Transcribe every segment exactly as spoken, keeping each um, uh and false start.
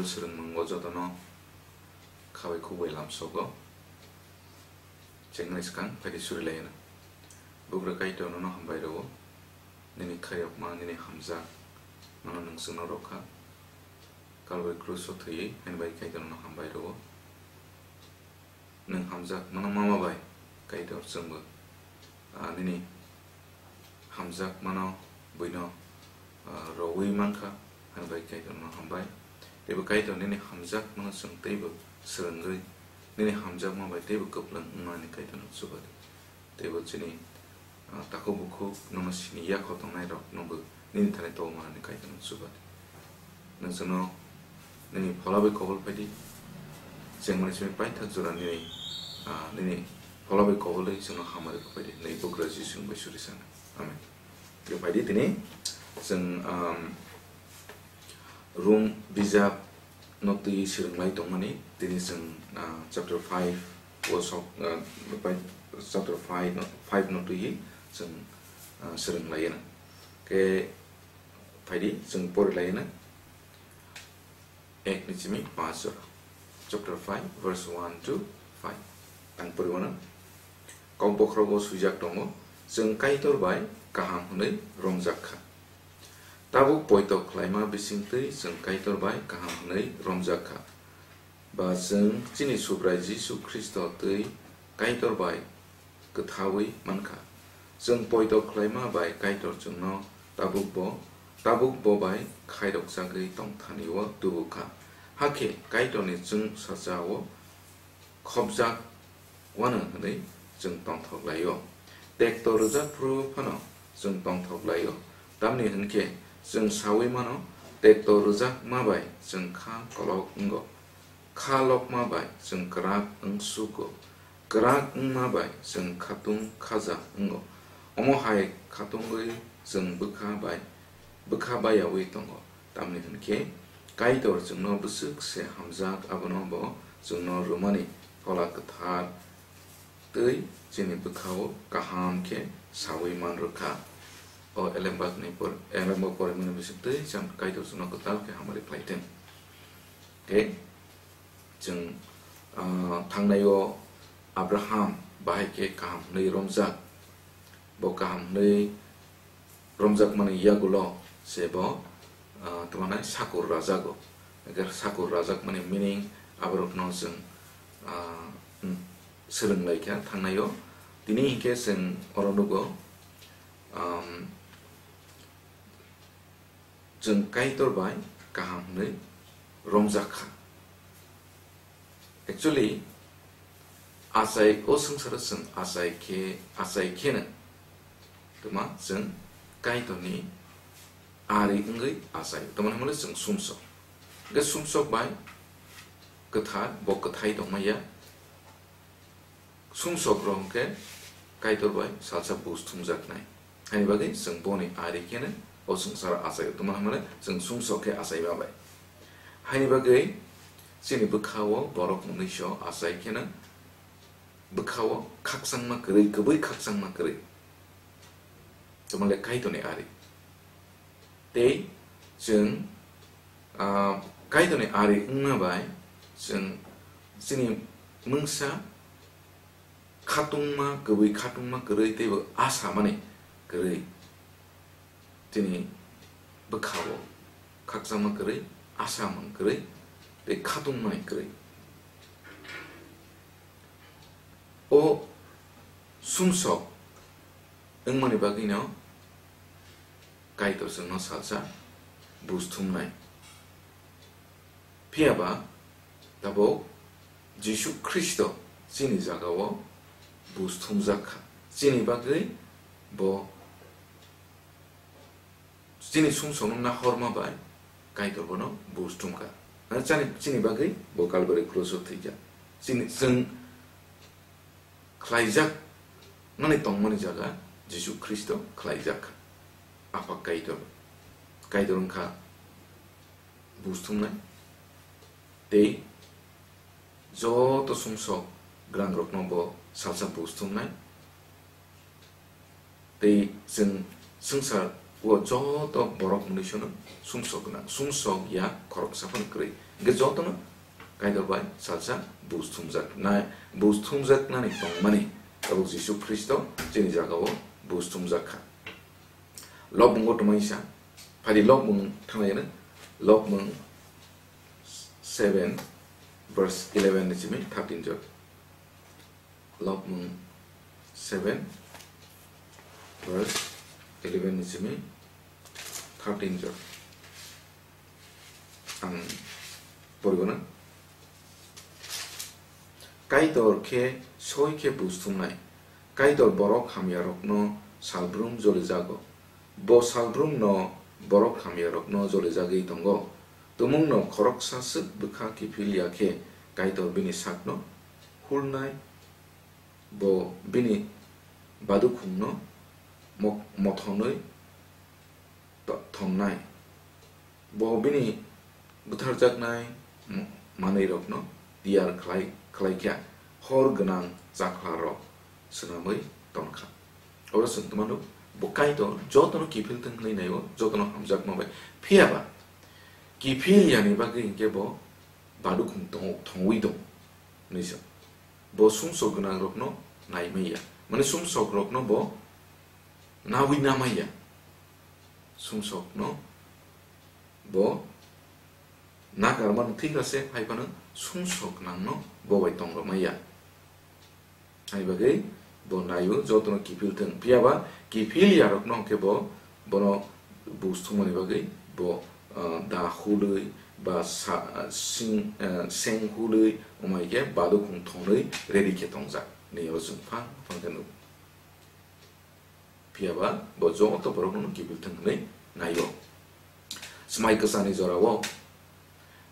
swrwngmungo jotono khabai khukbai lamsogo. Chengmani swkang phaidi surilaiyana. Bugra Kaitor nono hambai rwo, nini khairokma, nini hamjakmano nwng chwngno rwkha. Kalbai kruso thwiwi haini bai Kaitor nono hambai rwo. Nwng hamjakmano mama bai Kaitor chwngbo, ah, nini hamjakmano buino, ah, rowui mankha, haini bai Kaitorno hambai. Teibo Kaitor nini hamjakmano chwng teibo swrwngwi, nini hamjakma bai teibo kwplwng wngnani Kaitorno chuba di. Teibo chini, ah, takhuk bukhuk nono sini yakho tongnai rok nobo nini thani tongmani Kaitorno chuba di. Nwng chwngno nini phola bai kobol phaidi. Chengmani simi paithak jora nini, ah, nini phola bai kobolwi chwngno hamari rwphaidi. Nini bugra Jisu bai suri sana. Amen. Rwphaidi tini chwng, um, Rom bijap no twi swrwng lai tongmani, tini chwng, ah, chapter five o sok, ah, pai-, chapter five no, five no twi chwng, ah, swrwng lai na. Khe phaidi chwng pori lai na. Ek ni simi panch jora. Chapter five, verse one to five. Ang pori mano. Kok bokhrogo swijak tongo, chwng Kaitor bai kaham hwnwi romjak kha. Tabuk poito khlaima bisingtwi chwng Kaitor bai kaham hwnwi romjak kha. Ba chwng chini Subrai Jisu Khristo twi Kaitor bai kwthaui mankha. Chwng poito khlaima bai Kaitor chwngno tabuk bo, tabuk bo bai khairokjagwi tongthani-o tubu kha. Hakhe Kaitorni chwngsachao khopjak uanw hwnwi chwng tongthok lai-o. Tekto rwjak phuru phano chwng tongthok lai-o, tamni hwn khe chwng saui mano, tekto rwjakma bai chwng kha kolok wngo, kha lokma bai chwng kwrak wng sugo, kwrak wngma bai chwng khatung khaja wngo. Omo hai khatungwi chwng bwkha bai, bwkha bayaui tongo. Tamni hwn khe Kaitor chwngno bwswk se hamjak, abono bo chwngno rwmani Phola Kwthar twi chini bwkhao kaham khe saui man rwkha. O elembakni por-, elembak porimani bisingtwi cham Kaitor chwngno kwtal khe hamari khlai thung. Tei chwng, ah, thangnai-o Abraham bahai khe kaham hwnwi romjak. Bo kaham hwnwi romjakmani yagulo se bo, ah, tamo nai sakur rajago. Eger sakur rajakmani meaning aborokno chwng, ah, mm, swrwng lai kha thangnai-o. Tini hinkhe chwng oro nugo, um, chwng Kaitor bai kaham hwnwi romjak kha. Actually, achai o swngcharo chwng achai khe, achai kheno twma chwng Kaitorni ari wngwi achai. Tamoni hwnmale chwng sumsok. Hwnkhe sumsok bai kwthar, bo kwthai tongmaya. Sumsok rok hwnkhe Kaitor bai salsa buj thumjaknai. Haini bagwi chwng boni ari kheno o swngcharo achai. Tamoni hwnmale chwng sumsok khe achaiba bai. Haini bagwi chini bwkhao borok mwnwiso achai kheno bwkhao khakchangma kwrwi, kwbwi khakchangma kwrwi. Tamole Kaitorni ari. Tei chwng, ah, Kaitorni ari wngma bai chwng chini mungsa khatungma kwbwi, khatungma kwrwi teibo asa mani kwrwi. Chini bwkhao khakchangma kwrwi, asa mang kwrwi tei khatungmani kwrwi. O sumsok wngmani bagwino Kaitor chwngno salsa buj thumnai. Phiya ba tabuk Jisu Khristo chini jagao buj thumjak kha. Chini bagwi bo chini sumsokno nahorma bai Kaitor bono buj thumkha. Chani, chini bagwi bo Kalbari kruso thwikha. Chini, chwng khlaijak nani tongmani jaga Jisu Khristo khlaijak kha. Apha Kaitor, Kaitor wngkha buj thumnai. Tei joto sumsok grangrokno bo salsa buj thumnai. Tei chwng swngchar O joto borok mwnwi sono sumsok gwnang, sumsok ya khoroksa phano kwrwi. Hwnkhe jotono Kaitor bai salsa buj thumjaknai, buj thumjaknani tongmani tabuk Jisu Khristo chini jagao buj thumjak kha. Lobmungo tongmani sa, phadi lobmung thanglaino, lobmung seven verse eleven ni simi thirteen jor. Lobmung seven verse eleven ni simi thirteen jor. Ang porigona. Kaitor khe soi khe buj thumnai. Kaitor borok hamyarokno salbrum jolijago. Bo salbrumno borok hamyarokno jolijagwi tongo. Tumungno khoroksa swk bwkha kiphil ya khe Kaitor bini sakno hulnai. Bo bini badukhungno mo-, mothonwi to-, thomnai. Bo bini butharjaknai m-, manwirokno tiyar khlai, khlai kha, hor gwnang chakhlarok swnamwi ton kha. Oro chwng tongmano, bo Kaitor jotono kiphil thwng hwnwi naio, jotono hamjakma bai. Phiya ba kiphil yani bagwi hinkhe bo badukhung tong-, thongwi tong hwnwi sa. Bo sumsok gwnangrokno nai manya. Mane sumsokrokno bo nawi na manya. Sumsokno bo nakarmano thik ase, hai phano sumsok nangno bo bai tong rwmaya. Hai bagwi bo naio jotono kiphil thwng. Phiya ba kiphil yarokno hwnkhe bo bono buj thumani bagwi bo, ah, da hulwi ba sa-, ah, sing, ah, seng hulwi, omo hai khe badukhung thonwi ready khe tongjak. Nini oro chwng phang phang khe nugo. Phiya ba bo joto borokno kiphil thwng hwnwi naio. Swmai kwchani jorao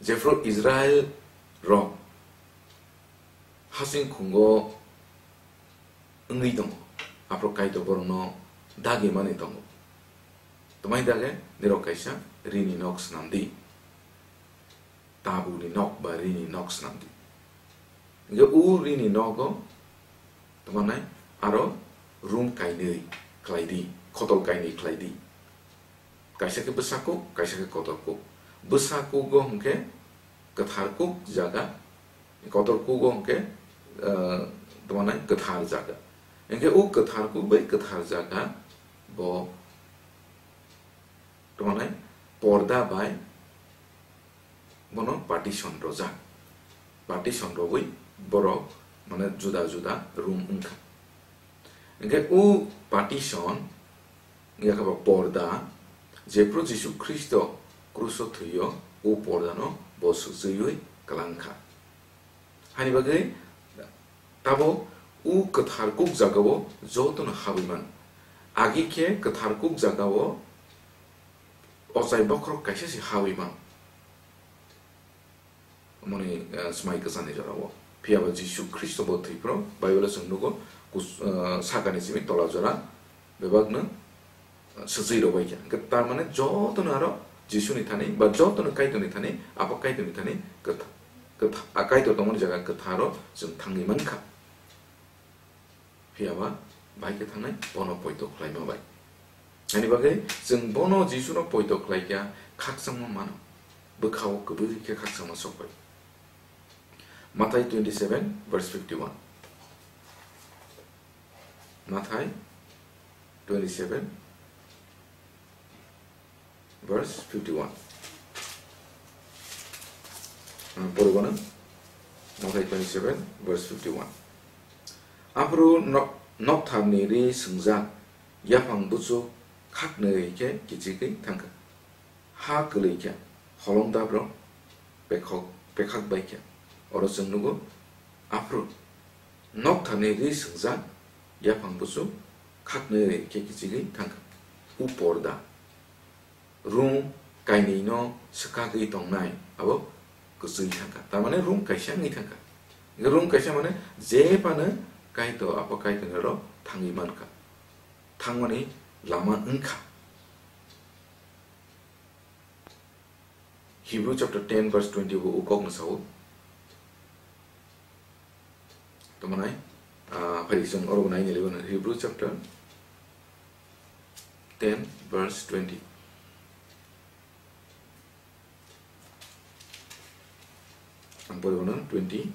jephru Israel rok hasing khungo wngwi tongo, aphuru Kaitor borokno dagi manwi tongo. Twmai dage nirok kaisa rini nok swnam di. Tabukni nok ba rini nok swnam di. Hingke o rini nogo tongmanai aro room kainwi khlai di, khotol kainwi khlai di. Kaisa khe bwsakuk, kaisa khe kotor kuk. Bwsakugo hwnkhe kwthar kuk jaga, kotor kugo hwnkhe, eh, tongmanai kwthar jaga. Hingke o kwthar kuk bai kwthar jaga bo tongmanai porda bai bono partition rojak. Partition rogwi borok mane juda juda room wngkha. Hingke o partition, yakha ba porda, jephru Jisu Khristo kruso thwio, o pordano bo swchwiwi kwlangkha. Hani bagwi tabo o kwthar kuk jagao jotono habwi mano. Agi khe kwthar kuk jagao ochai bokhorok kaisa se habwi mano. Moni, eh, swmai kwchani jorao. Phiya ba Jisu Khristo bo thwi phro, Bible-o chwng nugo, kus-, eh, sakani simi tola jora bebakno, eh, swchwi rwbai kha. Hwnkhe tar mane jotono aro Jisuni thani, ba jotono Kaitorni thani, Apha Kaitorni thani kwtha-, kwtha-, a Kaitor tongmani jaga kwtharo chwng thangwi mankha. Phiya ba bai khe thangnai bono poito khlaima bai. Ani bagwi chwng bono Jisuno poito khlai kha khakchangma mano. Bwkhao kwbwi khe khakchangma sokbai. Mathai twenty seven verse fifty one. Mathai twenty seven verse fifty one. Ah, poribana. Mathai twenty seven verse fifty one. Aphuru nok-, noktharni ri swngjak yaphang buchuk khaknwi khe kichigwi thangkha. Ha kwlwi khe holong dabrok pekhok, pekhak bai khe. Oro chwng nugo, aphuru noktharni ri swngjak yaphang buchuk khaknwi khe kichigwi thangkha. U porda. Room kainwino swkagwi tongnai abo kwchwi thangkha. Tar mane room kaisa wngwi thangkha. Room kaisa mane je phano Kaitor, Apha Kaitorni aro thangwi mankha. Thangmani lama wngkha. Hebrew chapter ten verse twenty bo o kokno sao. Tamo nai, ah, phai chwng oro bo nai ni lebana Hebrew chapter ten verse twenty. Ang poribo no twenty.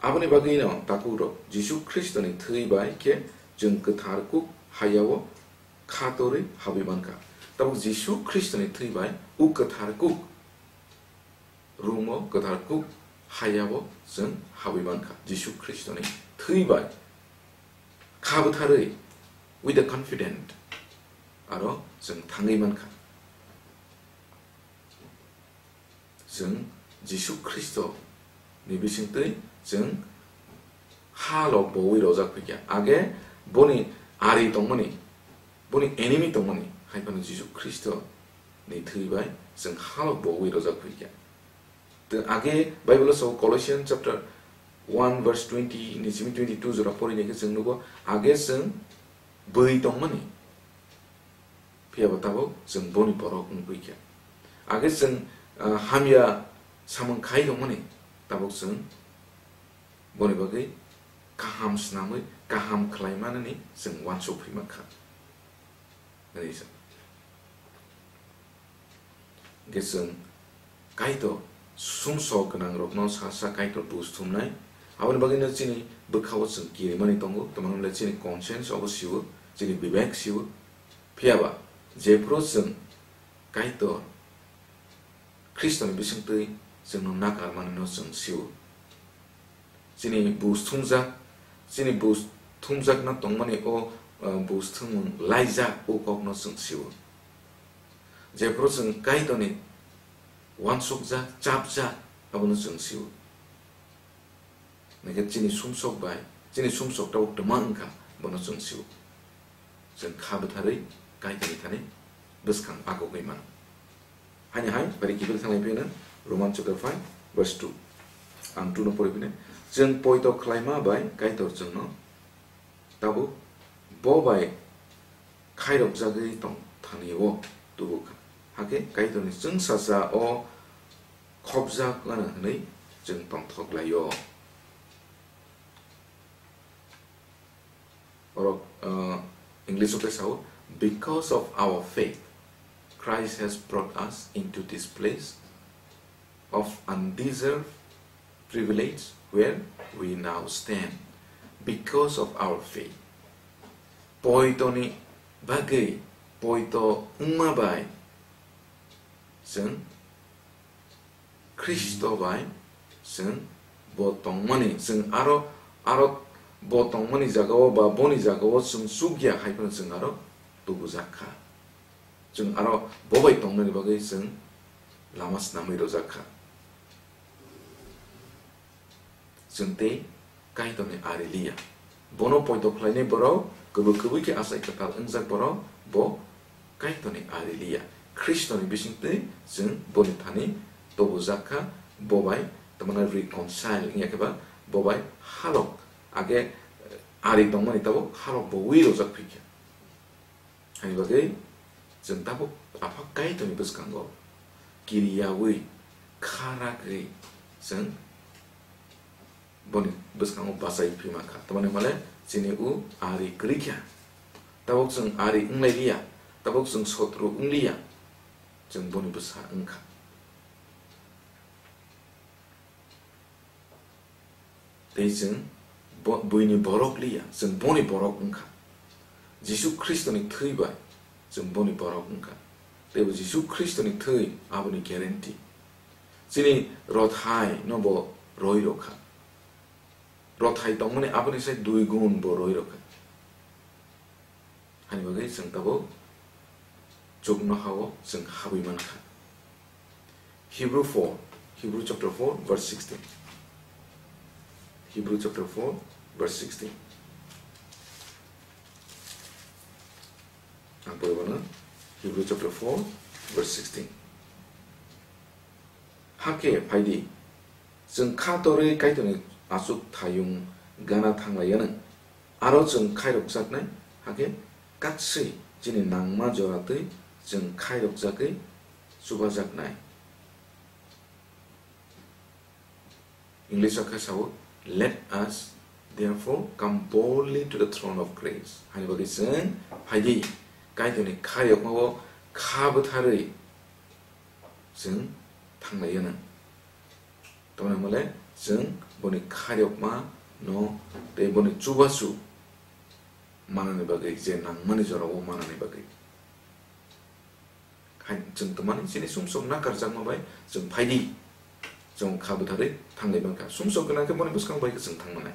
Aboni bagwi no takhuk rok, Jisu Khristoni thwi bai khe chwng kwthar kuk hayao kha torwi habwi mankha. Tabuk Jisu Khristoni thwi bai o kwthar kuk room o, kwthar kuk hayao chwng habwi mankha. Jisu Khristoni thwi bai kha bwtharwi, with the confident, aro chwng thangwi mankha. Chwng Jisu Khristo ni bisingtwi chwng halok bowi rojak phaikha. Age boni ari tongmani, boni enemy tongmani, hai phano Jisu Khristo ni thwi bai chwng halok bowi rojak phaikha. Tei age Bible o sao Colossians chapter one verse twenty ni simi twenty two jora pori naikhe chwng nugo, age chwng bwi tongmani, phiya bo tabuk chwng boni borok wngwi kha. Age chwng, ah, hamya samung khai tongmani, tabuk chwng boni bagwi kaham swnamwi kaham khlai manani chwng uansuk phima kha. Hwnwi sa. Hwnkhe chwng Kaitor sumsok gwnangrokno sa sa Kaitor buj thumnai. Aboni bagwino chini bwkhao chwng kirimani tongo, tamo hwnle chini conscience obo sio, chini bibek sio. Phiya ba jephru chwng Kaitor Khristoni bisingtwi chwngno nakar manwino chwng sio. Chini buj thumjak, chini buj thumjakna tongmani o, uh, buj thumung laijak o kokno chwng sio. Jephru chwng Kaitorni uansukjak, chapjak, abono chwng sio. Hwnkhe chini sumsok bai, chini sumsok tabuk twma wngkha, bono chwng sio. Chwng kha bwtharwi Kaitorni thani bwskang agogwi mano. Haini hai, bari kiphil thanglai phiyano, Roman chapter five, verse two. Ang two no pori phine. Chwng poito khlaima bai Kaitor chwngno tabuk bo bai khairokjagwi tong thani o tubu kha. Hakhe Kaitorni chwngsacha o khopjak lana hwnwi chwng tongthok lai o. Oro, uh, English o khe sao, "Because of our faith, Christ has brought us into this place of undeserved privilege where we now stand, because of our faith." Poitoni bagwi, poito wngma bai chwng Khristo bai chwng bo tongmani, chwng aro, aro bo tongmani jagao ba boni jagao chwng chukya hai phano chwng aro tubujak kha. Chwng aro bo bai tongnani bagwi chwng lama snamwi rwjak kha. Chwng tei Kaitorni ari liya. Bono poito khlainai borok, kwbwi kwbwi khe achai kwtal wngjak borok, bo Kaitorni ari liya. Khristoni bisingtwi chwng boni thani tobojak kha, bo bai, tamani reconcile wngya khe ba, bo bai halok, age, eh, ari tongmani tabuk halok bo wi rojak phi kha. Haini bagwi chwng tabuk Apha Kaitorni bwskango kiriyaui, kha ragwi chwng boni bwskango bachai phima kha. Tamani hwnmale chini o ari kwrwi kha. Tabuk chwng ari wnglai liya, tabuk chwng sotro wngliya, chwng boni bwsa wngkha. Tei chwng bo-, buini borok liya, chwng boni borok wngkha. Jisu Khristoni thwi bai chwng boni borok wngkha. Tei bo Jisu Khristoni thwi aboni guarantee. Chini rothai no bo roi rokha. Rothai tongmani aboni sai dui gun bo roi rokha. Hani bagwi chwng tabuk chuknoha-o chwng habwi mankha. Hebrew four, Hebrew chapter four, verse sixteen. Hebrew chapter four, verse sixteen. Ang poribo no, Hebrew chapter four, verse sixteen. Hakhe phaidi, chwng kha torwi Kaitorni achuk thayung gana thanglaiya nwng. Aro chwng khairokjaknai, hakhe katswi chini nangma jora twi chwng khairokjagwi chubajaknai. English o khe sao, "Let us therefore come boldly to the throne of grace." Hani bagwi chwng phaidi, Kaitorni kha yokmao kha bwtharwi chwng thanglaiya nang. Tamoni hwnmale chwng boni kha yokma no tei boni chubachu manani bagwi, je nangmani jorao manani bagwi. Hai chwng twmani chini sumsok nakarjakma bai chwng phaidi. Chwng kha bwtharwi thanglai mankha. Sumsok gwnang khe boni bwskango bai khe chwng thangmanai.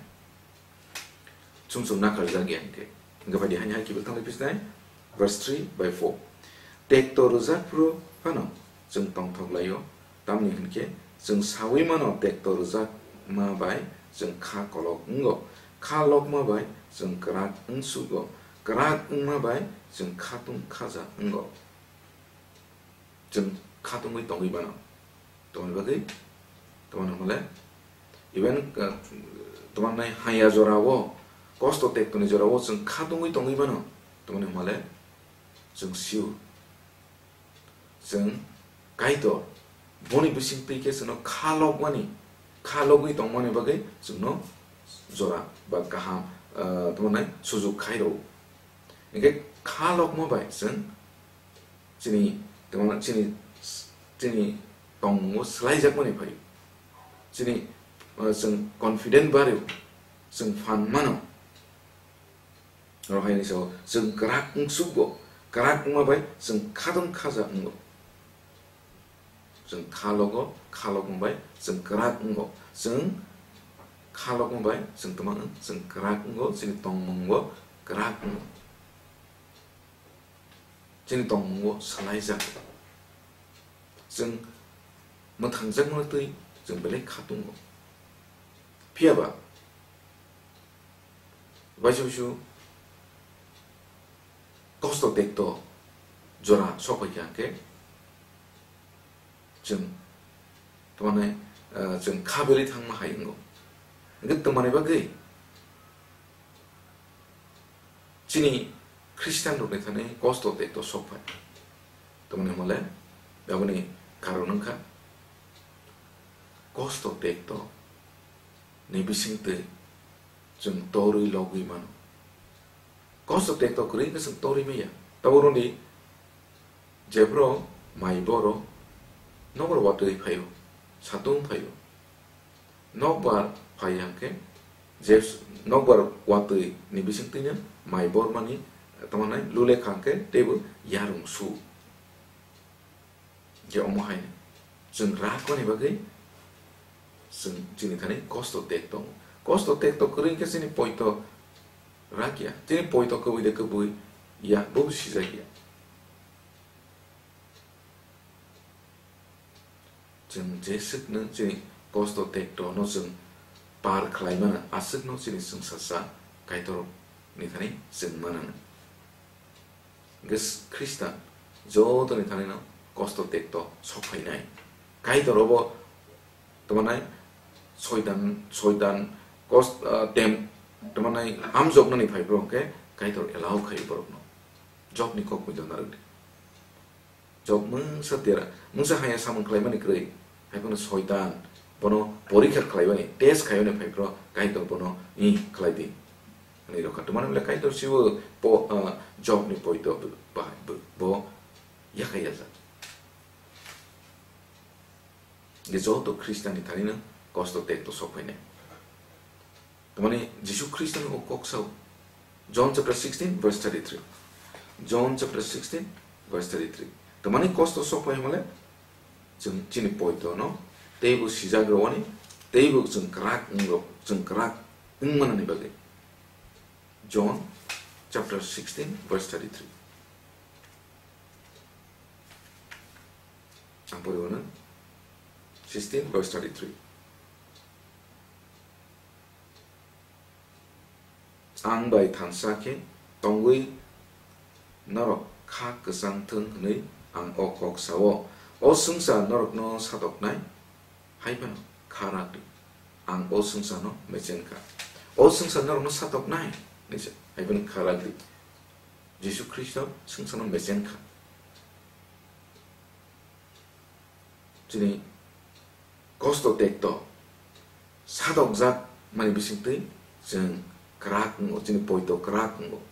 Sumsok nakarjak ya hinkhe. Hinkhe phaidi haini hai kiphil thanglai phisnai. Verse three by four. Tekto rwjak phuru phano chwng tongthok laio. Tamni hinkhe chwng saui mano tekto rwjakma bai chwng kha kolok wngo. Kha lokma bai chwng kwrak wngsugo. Kwrak wngma bai chwng khatung khaja wngo. Chwng khatungwi tongwi mano. Tamoni bagwi, tamoni hwnmale, even, uh, tamani haya jorao, kosto tektoni jorao chwng khatungwi tongwi mano. Tamoni hwnmale, chwng sio. Chwng Kaitor, boni bisingtwi khe chwngno kha lokmani, kha logwi tongmani bagwi chwngno jora ba kaham, uh, tamoni sujuk khairwo. Hinkhe kha lokma bai chwng chini, tongna chini, chini tongmungo swlaijakmani phaio. Chini, uh, chwng confident bario, chwng phan mano. Oro haini sao chwng kwrak wngsugo, kwrak wngma bai chwng khatung khaja wngo. Chwng kha logo, kha lokma bai chwng kwrak wngo. Chwng kha lokma bai chwng twma wng, chwng kwrak wngo, chini tongmungo kwrak wngo. Chini tongmungo swlaijak. Chwng mwthangjakmani twi chwng belai khatungo. Phiya ba, waisa waisa kosto tekto jora sokphaikha khe, chwng tamani, eh, chwng kha belai thangma hai wngo. Hwnkhe tamani bagwi chini Khristian rokni thani kosto tekto sokphai. Tamoni hwnmale aboni karon wngkha kosto tekto ni bisingtwi chwng torwi logwi mano. Kosto tekto kwrwi wngkhe chwng torwi maya. Tabuk rwdi jephru mai boro nokbar watwi phaio, satung phaio. Nokbar phai hwnkhe je nokbar watwi ni bisingtwino mai bormani, tamo hwnai lule kha hwnkhe teibo yarung su. Je omo hai chwng rak mani bagwi chwng chini thani kosto tek tongo. Kosto tekto kwrwi khe chini poito rak ya. Chini poito kwbwi de kwbwi ya, bobo sijak ya. Chwng jeswkno chini kosto tekto no chwng par khlai mano, aswkno chini chwngsasa Kaitor ni thani chwng mananw. Hwnkhe Khristan jotoni thani no kosto tekto sok phainai. Kaitor obo tamo hwnai soitan, soitan kos-, ah, tem-, tamo hwnai hamjoknani phai borok hwnkhe Kaitor allow khai borokno. Jobni kokmui jona rwdi. Job mungsa tera, mungsa haya samung khlaimani kwrwi, hai phano soitan bono porikha khlaimani, test khaimani phai phro Kaitor bono, "Ih, khlai di," hwnwi rokha. Tamani hwnle Kaitor sibo po-, ah, Jobni poito bo, bo, bo yakhai yajak. Hwnkhe joto Khristianni thani no kosto tekto sok phainai. Tamani Jisu Khristo no kok sao. John chapter sixteen verse thirty-three. John chapter sixteen verse thirty-three. Tamani kosto sok phai hwnmale chwng chini poito no teibo sijak rwani, teibo chwng kwrak wng rw-, chwng kwrak wng manani bagwi. John chapter sixteen verse thirty-three. Ang pori mano. Sixteen verse thirty-three. Ang bai thansa khe tongwi norok kha kwchang thung hwnwi ang o kok sao. O swngchar norokno satoknai hai phano kha rak di. Ang o swngcharno mechen kha. O swngchar norokno satoknai hwnwi se hai phano kha rak di. Jisu Khristo swngcharno mechen kha. Chini kosto tekto satokjak mani bisingtwi chwng kwrak wngo, chini poito kwrak wngo.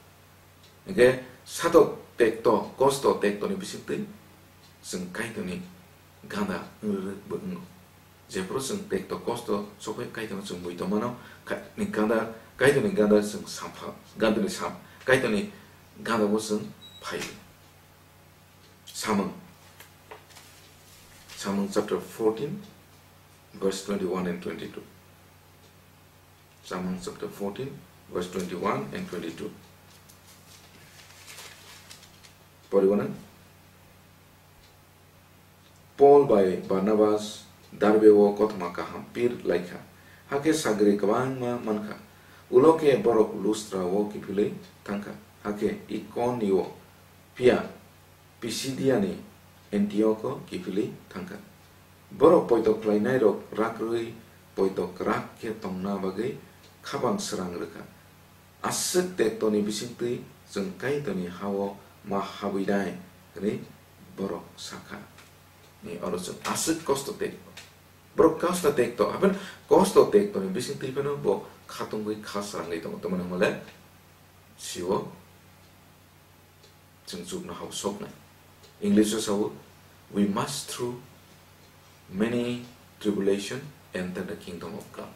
Hwnkhe satok Tekto, kosto tektoni bisingtwi chwng Kaitorni ganda wng rwrwk bo wngo. Jephru chwng tekto kosto sokphai Kaitorno chwng mui tongmano, Ka-, ni ganda, Kaitorni ganda chwng sampha, gandani sam, Kaitorni gandabo chwng phaio. Samung. Samung chapter fourteen, verse twenty-one and twenty-two. Samung chapter fourteen, verse twenty-one and twenty-two. Poriwanang. Paul bai Barnabas Darbe o kothoma kaham pir laikha, hakhe sagri kwbangma mankha. Ulo khe borok Lustra o kiphilwi thangkha, hakhe Ikonio phiya Pisidiani Antioko kiphilwi thangkha. Borok poito khlainairok rak rwui poito kwrak khe tongna bagwi khapang srang rwkha. Aswk tektoni bisingtwi chwng Kaitorni ha-o ma habwi nai hwnwi borok sakha. Ni oro chwng aswk kosto tekto. Borok kosto tekto, haben kosto tektoni bisingtwi phano bo khatungwi kha srangwi tongo. Tamoni hwnle siwo chwng chukno hao soknai. English o sao, "We must through many tribulation enter the kingdom of God."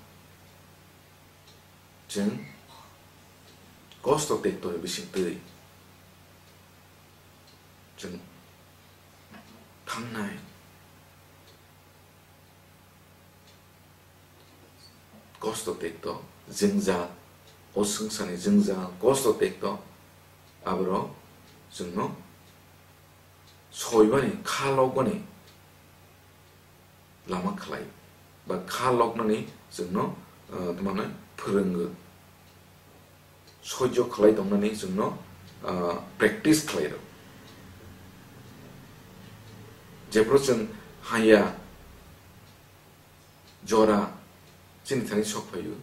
Chwng kosto tekto ni bisingtwi chwng thangnai. Kosto tekto, jwngjal, o swngcharni jwngjal, kosto tekto, aborok chwngno soibani, kha lokbani lama khlai, ba kha loknani chwngno, ah, tamo hwnwi phwrwngo. Soijo khlai tongnani chwngno, ah, practice khlai rw. Jephru chwng haya jora chini thani sok phaio,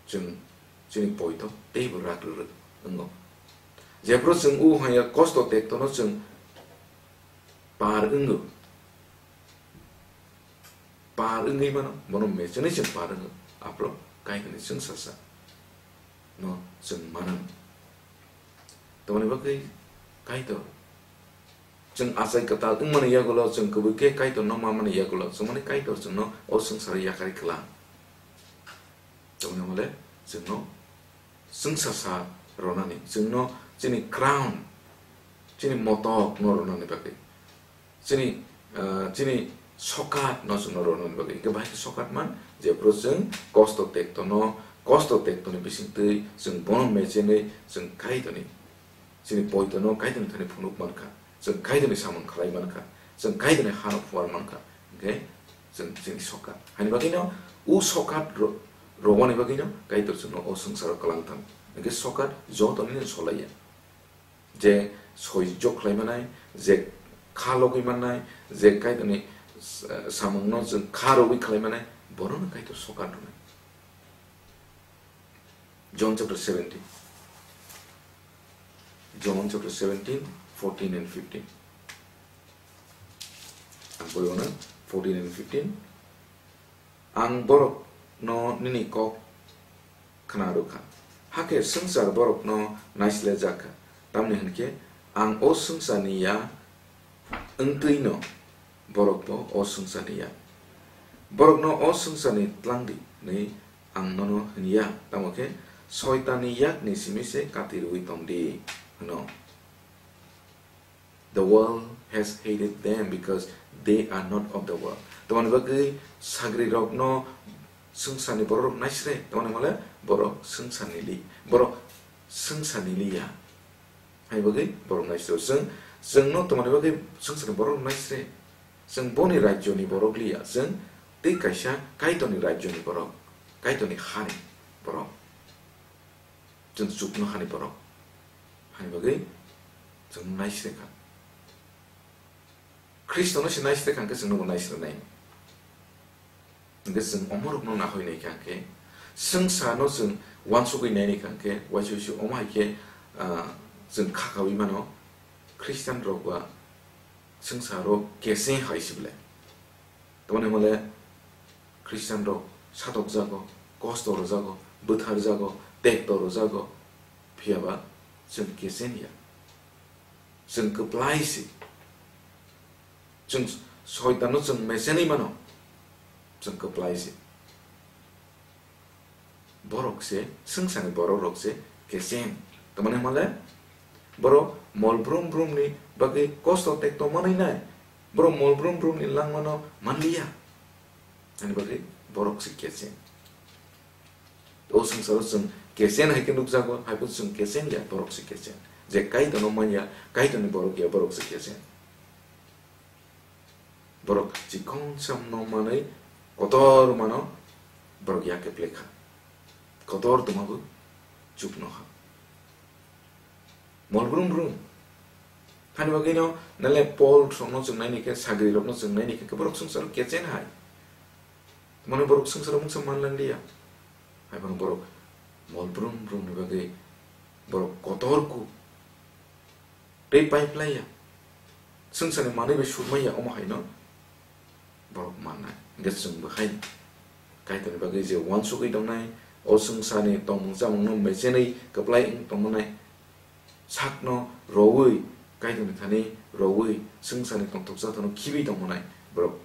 chwng chini poito teibo rak rwrwk wngo. Jephru chwng o haya kosto tektono chwng par wngo. Par wngwi mano, bono mechenwi chwng par wngo. Aphuru Kaitorni chwngsasa no chwng manang. Tamoni bagwi Kaitor chwng achai kwtal wngmani yagulo, chwng kubui khe Kaitorno manmani yagulo, chwng mani Kaitor chwngno o swngcharo yakarwi kwlang. Tamoni hwnle chwngno chwngsasa rwnani, chwngno chini crown, chini motok no rwnani bagwi, chini, ah, chini sokat no chwngno rwnani bagwi. Hwnkhe bahai khe sokat man, jephru chwng kosto tektono, kosto tektoni bisingtwi chwng bono mechenwi chwng Kaitorni, chini poitono Kaitorni thani phunuk mankha, chwng Kaitorni samung khlai mankha, chwng Kaitorni hano phuar mankha, hwnkhe chwng chini sokat. Haini bagwino o sokat ro-, rwani bagwino Kaitor chwngno o swngcharo kwlang thang. Hwnkhe sokat jotoni no solaiya. Je soijo khlai manai, je kha logwi mannai, je Kaitorni s-, samungno chwng kha rwui khlai manai, bonono Kaitor sokat rwnai. John chapter seventeen. John chapter seventeen, fourteen and fifteen. Ang poriwo na, fourteen and fifteen. Ang borokno nini kok khna rwkha, hakhe swngchar borokno naislejak kha. Tamni hwn khe ang o swngcharni ya wngtwino borokbo o swngcharni ya. Borokno o swngcharni tlang di hwnwi ang nono hwn ya, tamo khe Soitanni yakni simi se kati rwui tong di, hwno. The world has hated them because they are not of the world. Tamoni bagwi sagrirokno swngcharni bororok naisre, tamoni hwnle borok swngcharni li, borok swngcharni li ya. Hai bagwi borok naisre. Chwng, chwngno tamoni bagwi swngcharni bororok naisre. Chwng boni rajyoni borok li ya, chwng tei kaisa Kaitorni rajyoni borok, Kaitorni hani borok. Chwng chukno hani borok. Hani bagwi chwng naisre kha. Khristono se naisre kha hwnkhe chwngno bo naisre nai. Hwnkhe chwng omorokno nahoi nai kha hwnkhe, swngcharno chwng uansugwi nai nai kha hwnkhe, uaisa uaisa omo hai khe, ah, chwng kha kaui mano, Khristian rok ba swngcharo kese hai se belai. Tamoni hwnle Khristian rok satokjago, kosto rwjago, bwtharjago, tekto rwjago, phiya ba Chwng kesen ya. Chwng kwplai se. Chwng soitanno chwng mesenwi mano. Chwng kwplai se. Borok se, swngcharni borok rok se kesen. Tamani hwnle, borok mol brum brum ni bagwi kosto tekto manwi nai. Borok mol brum brum ni langmano manliya. Ani bagwi borok se kesen. O swngcharo chwng kesen hai khe nukjago, hai phano chwng kesen ya, borok se kesen. Je Kaitorno man ya, Kaitorni borok ya, borok se kesen. Borok chikon samno manwi kotor mano borok ya khe plekha. Kotor tongma bo chukno ha. Mol brum brum. Hani bagwino nale Paul songno chwng naini khe, sagri rokno chwng naini khe, borok swngcharo kesen hai. Mane borok swngcharo mungsa manlangliya. Hai phano borok mol brum brum ni bagwi borok kotor ku. Tei pipe laiya. Swngcharni manwi bai surmaiya omo haino borok mannai. Hingkhe chwngbo hai Kaitorni bagwi je uansugwi tongnai, o swngcharni tongmung chamungno mechenwi kwplai wng tongmanai sakno rowi, Kaitorni thani rowi, swngcharni tongthok chathokno khibi tongmanai borok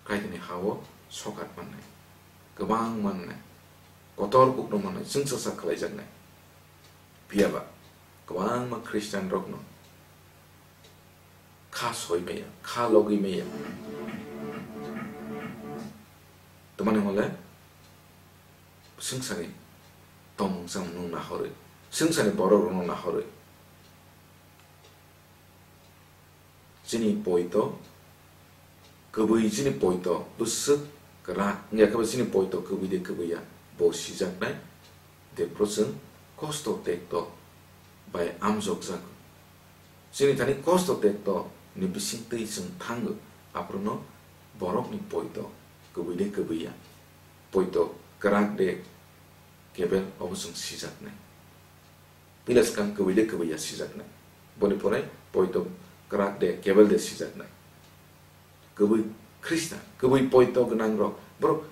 Kaitorni ha-o sokat mannai, kwbang mannai, kotor kukno mannai, chwngsacha khlaijaknai. Phiya ba kwbangma Christian rokno kha soi maya, kha logwi maya. Tamani hwnle swngcharni tongmung chamungno nahorwi, swngcharni borok rokno nahorwi. Chini poito kwbwi, chini poito bwswk kwrak wngya khe bo chini poito kwbwi de kwbwi ya, bo sijaknai, de phuru chwng kosto tekto bai amjokjago. Chini thani kosto tekto ni bisingtwi chwng thango, aphuru no borokni poito kwbwi de kwbwi ya, poito kwrak de kebel obo chwng sijaknai. Pila swkang kwbwi de kwbwi ya sijaknai. Boni pore poito kwrak de kebel de sijaknai. Kwbwi Khristan, kwbwi poito gwnang rok, borok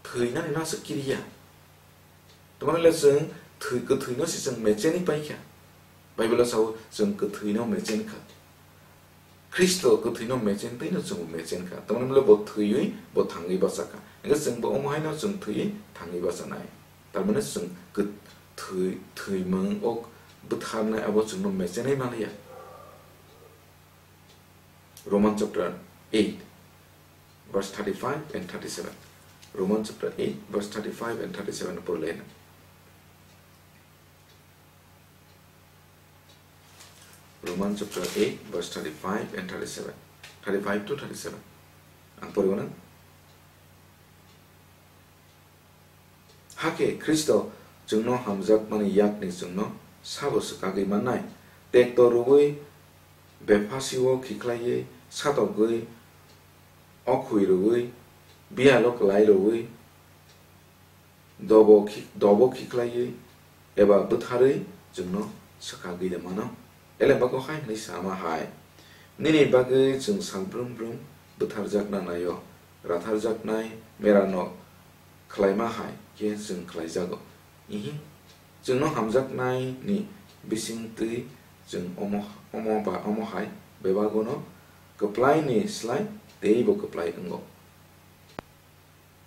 thwinani no aswk kiriya. Tamani le chwng thwi, kwthwino se chwng mecheni paikha. Bible o sao chwng kwthwino mechen kha. Khristo kwthwino mechen tei no chwngbo mechen kha. Tamani hwnle bo thwiwi bo thangwi bachakha. Hingkhe chwngbo omo haino chwng thwiwi thangwi bachanai. Tamani chwng kwthwi, thwimung o bwtharnai abo chwngno mechenai manliya. Roman chapter eight, verse thirty-five and thirty-seven. Roman chapter eight, verse thirty-five and thirty-seven porlena. Roman chapter eight, verse thirty-five and thirty-seven. Thirty-five to thirty-seven. Ang poribo na? Hakhe Khristo chwngno hamjakmani yakni chwngno sabo swkagwi mannai? Tekto rwui, bephasio khiklaiwi, satokgwi, okhwi rwui, biyalo kwlai rwui, dobo khi-, dobo khiklaiwi eba bwtharwi chwngno swkagwi de mano. Elembako hai hwnwi sama hai, "Nini bagwi chwng sal brum brum bwtharjakna naio, ratharjaknai merano khlaima hai khe chwng khlaijago." Ihi, chwngno hamjaknaini bisingtwi chwng omo, omo ba omo hai bebagono kwplaini slai teibo kwplai wngo.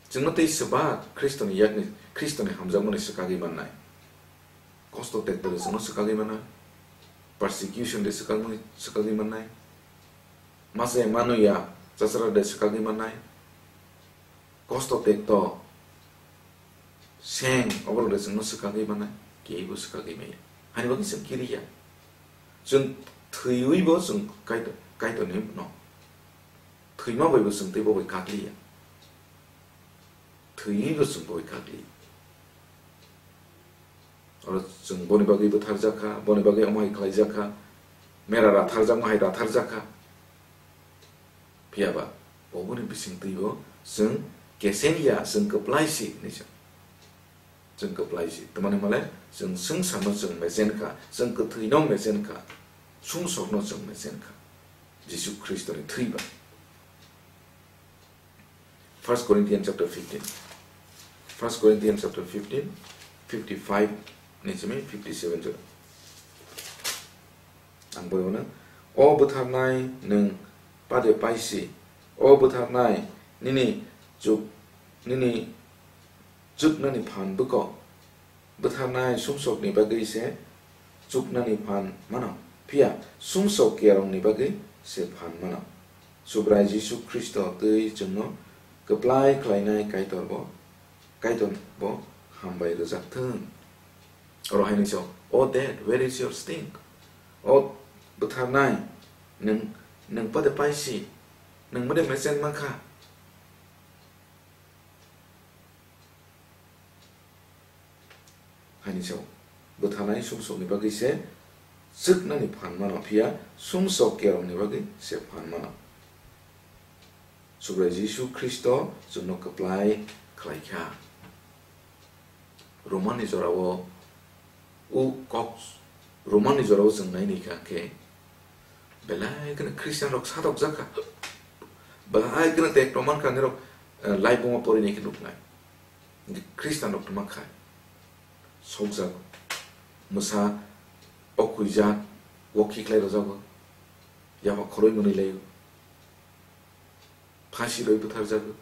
Chwngno tei swbak Khristoni yakni, Khristoni hamjakmani swkagwi mannai. Kosto tekto de chwngno swkagwi mannai. Persecution de swkagmani, swkagwi mannai. Mase manuya chachara de swkagwi mannai. Kosto tekto seng oborok de chwngno swkagwi mannai. Keibo swkagwi maya. Hani bagwi chwng kiriya. Chwng thwiwibo chwng Kaitor, Kaitorni no. Thwima baibo chwng teibo bai kakliya. Thwiwibo chwng bo bai kakli. Oro chwng boni bagwi bwtharjak kha, boni bagwi omo hai khlaijak kha, mera ratharjakma hai ratharjak kha. Phiya ba, oboni bisingtwibo chwng kesen ya, chwng kwplai si hinwi sa. Chwng kwplai si. Tamani hwnle chwng swngcharno chwng mechen kha, chwng kwthwino mechen kha, sumsokno chwng mechen kha. Jisu Khristoni thwi bai. First Corinthians chapter fifteen. First Corinthians chapter fifteen, fifty-five ni simi fifty-seven jora. Ang bai uano, "O bwtharnai, nwng pade paisi, o bwtharnai, nini chuk, nini chuknani phan bwkok. Bwtharnai sumsokni bagwi se chuknani phan mano, phiya sumsok kiyarokni bagwi se phan mano." Subrai Jisu Khristo twi chwngno kwplai khlainai Kaitor bo, Kaitor bo hambai rwjak thung. Oro haino se, "O death, where is your sting?" O bwtharnai, nwng, nwng pade paisi, nwng mode mesen mankha? Haini se, bwtharnai sumsokni bagwi se chwknani phan mano, phiya sumsok kiyarokni bagwi se phan mano. Subrai Jisu Khristo chwngno kwplai khlai kha. Romanni jorao u kok, Romanni jorao chwng nai nai kha khe, belai kheno Christian rok satok jak kha. Belai kheno tekto man kha nirok, eh, laibuma pori nai khe nuknai. Hingkhe Christian rok tongma khai sokjak, mwsa okhuijak, wokhi khlai rwjago, yama khoroi mwnwi laio, phasi roi bwtharjago.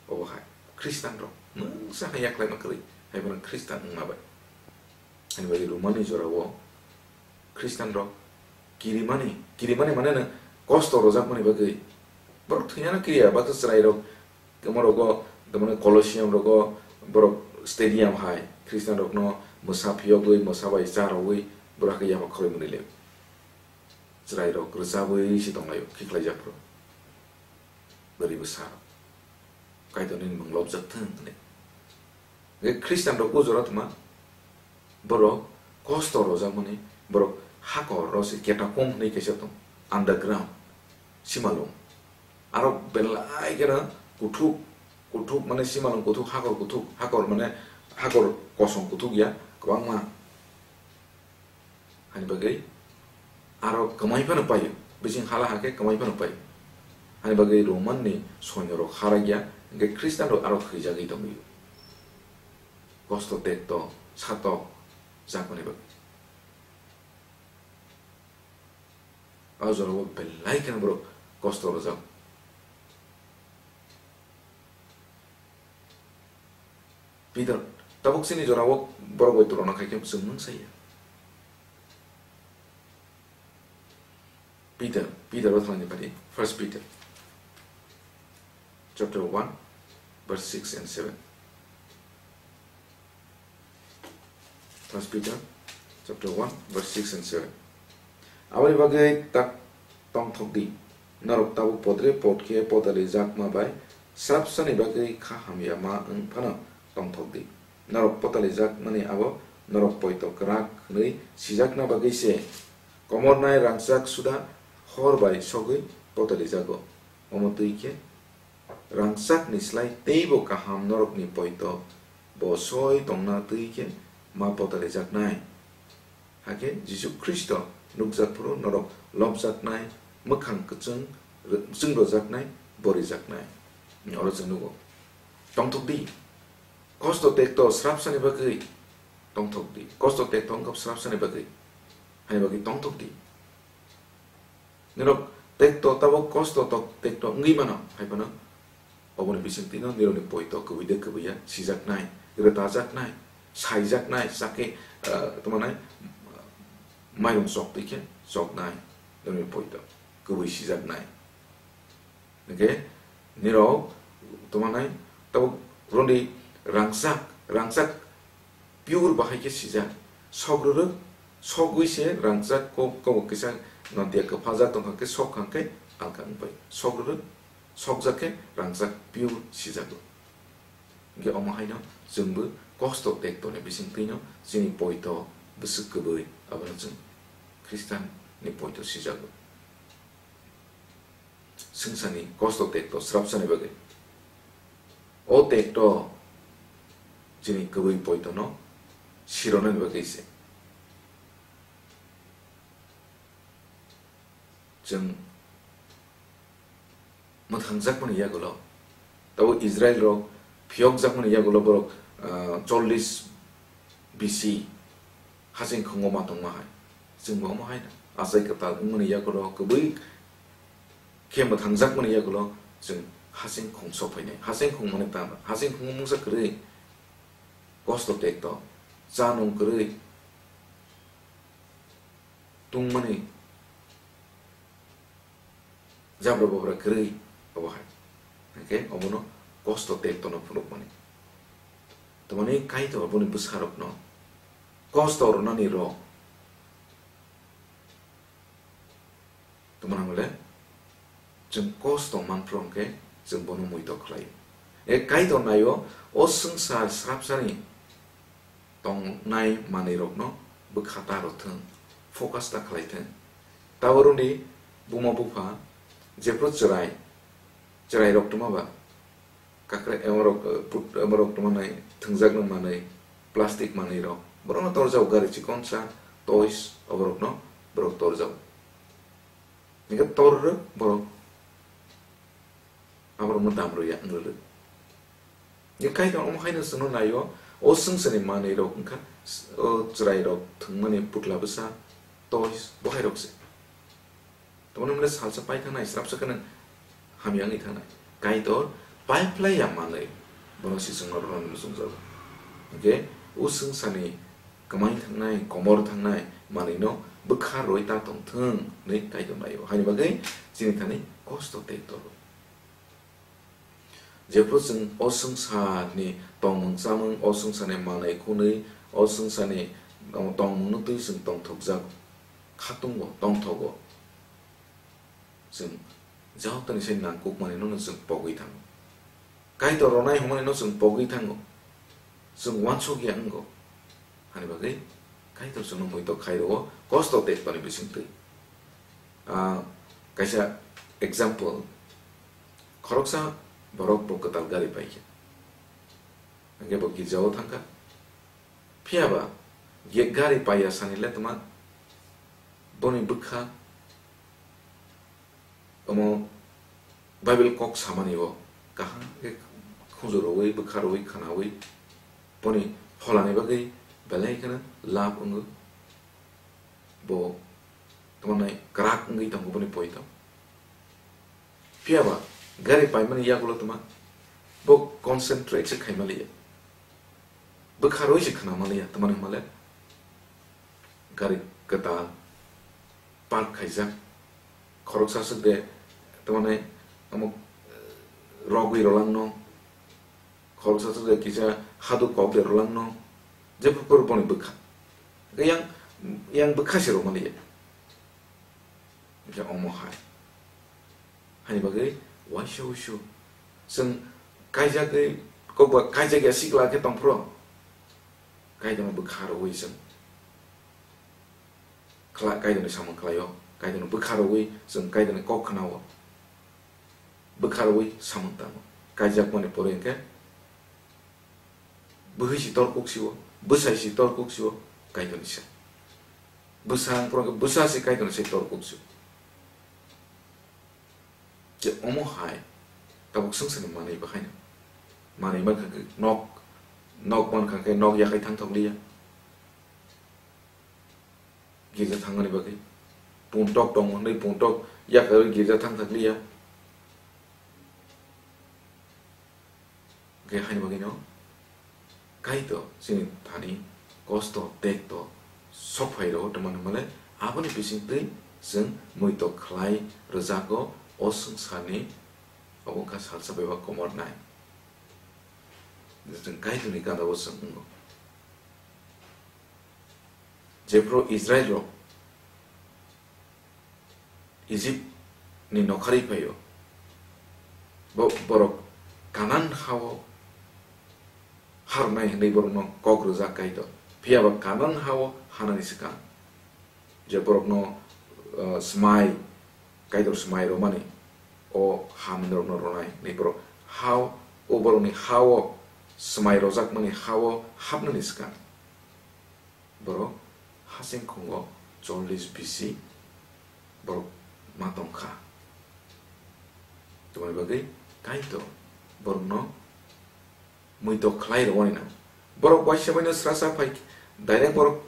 Obo hai Christian rok mungsa hai yaklaima kwrwi, hai bono Christian wngma bai. Ani bagwi Romani jorao Christian rok kirimani, kirimani mane no kosto rojakmani bagwi. Borok thwinano kiriya, bato chwrai rok, tamo rogo, tamani Colosseum rogo, borok stadium hai Christian rokno mwsa phiyogwi, mwsa bai cha rogwi, borok hakhe yama khoroi mwnwi le. Chwrai rok rwchabwi se tonglaio, khiklaijak phuru. Bwrwi bwsa rok. Kaitorni mung lobjak thung hwnwi. Hwnkhe Christian rok o jora tongma, borok kosto rojakmani, borok hakor ro se catacomb hwnwi kaisa tong, underground, simalung. Aro belai kheno kuthuk, kuthuk mane simalung kuthuk, hakor kuthuk, hakor mane hakor kosong kuthuk ya, kwbangma. Hani bagwi aro kwmai phano paio, bising hala hakhe kwmai phano paio. Hani bagwi Roman ni soinyo rok harakya, hingkhe Christian rok aro khwijagwi tongwio. Kosto tekto satok jakmani bagwi. O jorao belai kheno borok kosto rwjak. Peter, tabuk chini jorao borok bai tulona khai khe chwng mung saya. Peter, Peter o thangni pari, First Peter chapter one, verse six and seven. First Peter chapter one, verse six and seven. Aboni bagwi tak tongthok di, norok tabuk podre pod khe potalijakma bai srapsani bagwi kha hamya ma wng phano tongthok di. Norok potalijakmani abo norok poito kwrak hwnwi sijakna bagwi se. Komornai rangchak suda hor bai sogwi potalijago. Omo twi khe rangchakni slai teibo kaham norokni poito bo soi tongna twi khe ma potalijaknai. Hakhe Jisu Khristo nukjak phuru norok lobjaknai, mwkhang kwchwng, kwchwng rojaknai, bo rijaknai. Oro chwng nugo. Tongthok di. Kosto tekto srapsani bagwi tongthok di. Kosto tekto wngkha srapsani bagwi. Hani bagwi tongthok di. Nirok tekto tabok kosto tok tekto wngwi mano, hai phano oboni bisingtwino nirokni poito kwbwi de kwbwi ya sijaknai, rwtajaknai, saijaknai, sakhe, eh, tongmanai, mairung chok twi khe choknai, nirokni poito kwbwi sijaknai. Hingkhe nirok tongmanai tabok roni rangchak, rangchak pure bahai khe sijak. Sok rwrwk, sogwi se rangchak kok, kok kisa nodia kwphajak tongkha khe sok kha khe alka wngbai. Sok rwrwk, sokjak khe rangchak pure sijago. Hingkhe omo haino chwngbo kosto tektoni bisingtwino chini poito bwswk kwbwi abono chwng Khristian ni poito sijago. Swngcharni kosto tekto srapsani bagwi. O tekto chini kwbwi poitono sironani bagwi se. Chwng mwthangjakmani yagulo, tabo Israel rok phiyokjakmani yagulo borok, ah, chollish B C hasing khungo ma tongma hai. Chwngbo omo hai na. Achai kwtal wngmani yagulo, kwbwi khe mwthangjakmani yagulo chwng hasing khung sok phainai. Hasing khung mani tamo? Hasing khung mungsa kwrwi, kosto tekto, cha nung kwrwi, tungmani jabra bobra kwrwi, obo hai. Hwnkhe obono kosto tektono phunukmani. Tamani Kaitor boni bwsarokno kosto rwnani rok. Tamani hwnle chwng kosto manphru hwnkhe chwng bono muitok khlaio. E Kaitor naio, o swngchar srapsani tongnai manwirokno bwkha ta rw thung, focus ta khlai thung. Taboroni buma bupha jephru chwrai, chwrairok twma ba, kakre emorok, eh, put-, emorok twma nai thwngjak nang manwi, plastic manwirok, borokno torjak, gari chikonsa, toys, oborokno borok torjak. Hingke tor rw borok. Aborokno dam rwya wng rwlwk. Hingke Kaitor omo haino chwngno naio, o swngcharni manwirok wngkha, o chwrairok thwngmani putla bwsa, toys, bo hairok se. Tamoni hwnle salsa pai thangnai, srapsa kheno hamya wngwi thangnai. Kaitor pai phlai ya manwi bono se chwngno rwna muchungjago. Hingke o swngcharni kwmai thangnai, komor thangnai manwino bwkha rwi ta tongthung hwnwi Kaitor naio. Haini bagwi chini thani kosto tei toro. Jephru chwng o swngcharni tongmung chamung, o swngcharni manwi khwnwi, o swngcharni, um, tongmungno twi chwng tongthokjago, khatungo, tongthogo. Chwng jotoni se nangkukmani no chwng pogwi thango. Kaitor rwnai hwnmani no chwng pogwi thango. Chwng uansuk ya wngo. Hani bagwi Kaitor chwngno muitok khai rwo, kosto tekmani bisingtwi. Ah, kaisa example, khoroksa borok bo kwtal gari paikha. Hingke bo girjao thangkha. Phiya ba ge-, gari paiya sani le twma boni bwkha omo Bible kok samani o kaham khe khunju rwui, bwkha rwui, khwnaui boni pholani bagwi belai kheno lab wngo. Bo tamo nai kwrak wngwi tongo boni poito. Phiya ba gari paimani yagulo tuma bo concentrate se khaima liya. Bwkha rwi se khwnama liya, tamani hwnmale gari kwtal park khaijak. Khoroksa swk de tamani omo rogwi rolangno, khoroksa swk de kisa hadu kok de rolangno, jephukur boni bwkha. Yang, yang bwkha se rwma liya. Hingke omo hai. Hani bagwi waisa wuisu. Chwng kaijagwi, kokba kaijak ya sikla khe tongphuru. Kaitorno bwkha rwui chwng khla-, Kaitorni samung khlaio. Kaitorno bwkha rwui chwng Kaitorni kok khwnao. Bwkha rwui samung tamo. Kaijakmani pore hingke bwhwi si tor kuk sio, bwsai si tor kuk sio, Kaitorni se. Bwsa ang porong khe bwsa se Kaitorni se tor kuk sio. Je omo hai, tabuk swngcharni manwi bahaino. Manwi mankha khe nok, nok mankha khe nok yakhai thang thok liya. Girja thangmani bagwi. Pungtok tongo hwnwi pungtok yakarwi girja thang thang liya. Hwnkhe haini bagwino Kaitor chini thani kosto, tekto, sok phai rwo, tongmani hwnmale aboni bisingtwi chwng muitok khlai rwjago o swngcharni, obo wngkha salsa bebak komornai. Chwng Kaitorni gana-o chwng wngo. Jephru Israilrok Ijipni nokharwi phaio, bo-, borok Kanan hao harnai hwnwi borokno kok rwjak Kaitor. Phiya ba Kanan hao hanani swkang je borokno, uh, swmai, Kaitor swmai rwmani o ha manwirokno rwnai hwnwi borok hao, o borokni hao swmai rwjakmani hao hapnani swkang borok hasing khungo chollish B C borok ma tongkha. Tongmani bagwi Kaitor borokno muitok khlai rwani nang. Borok waisa baino srasa phai, direct borok,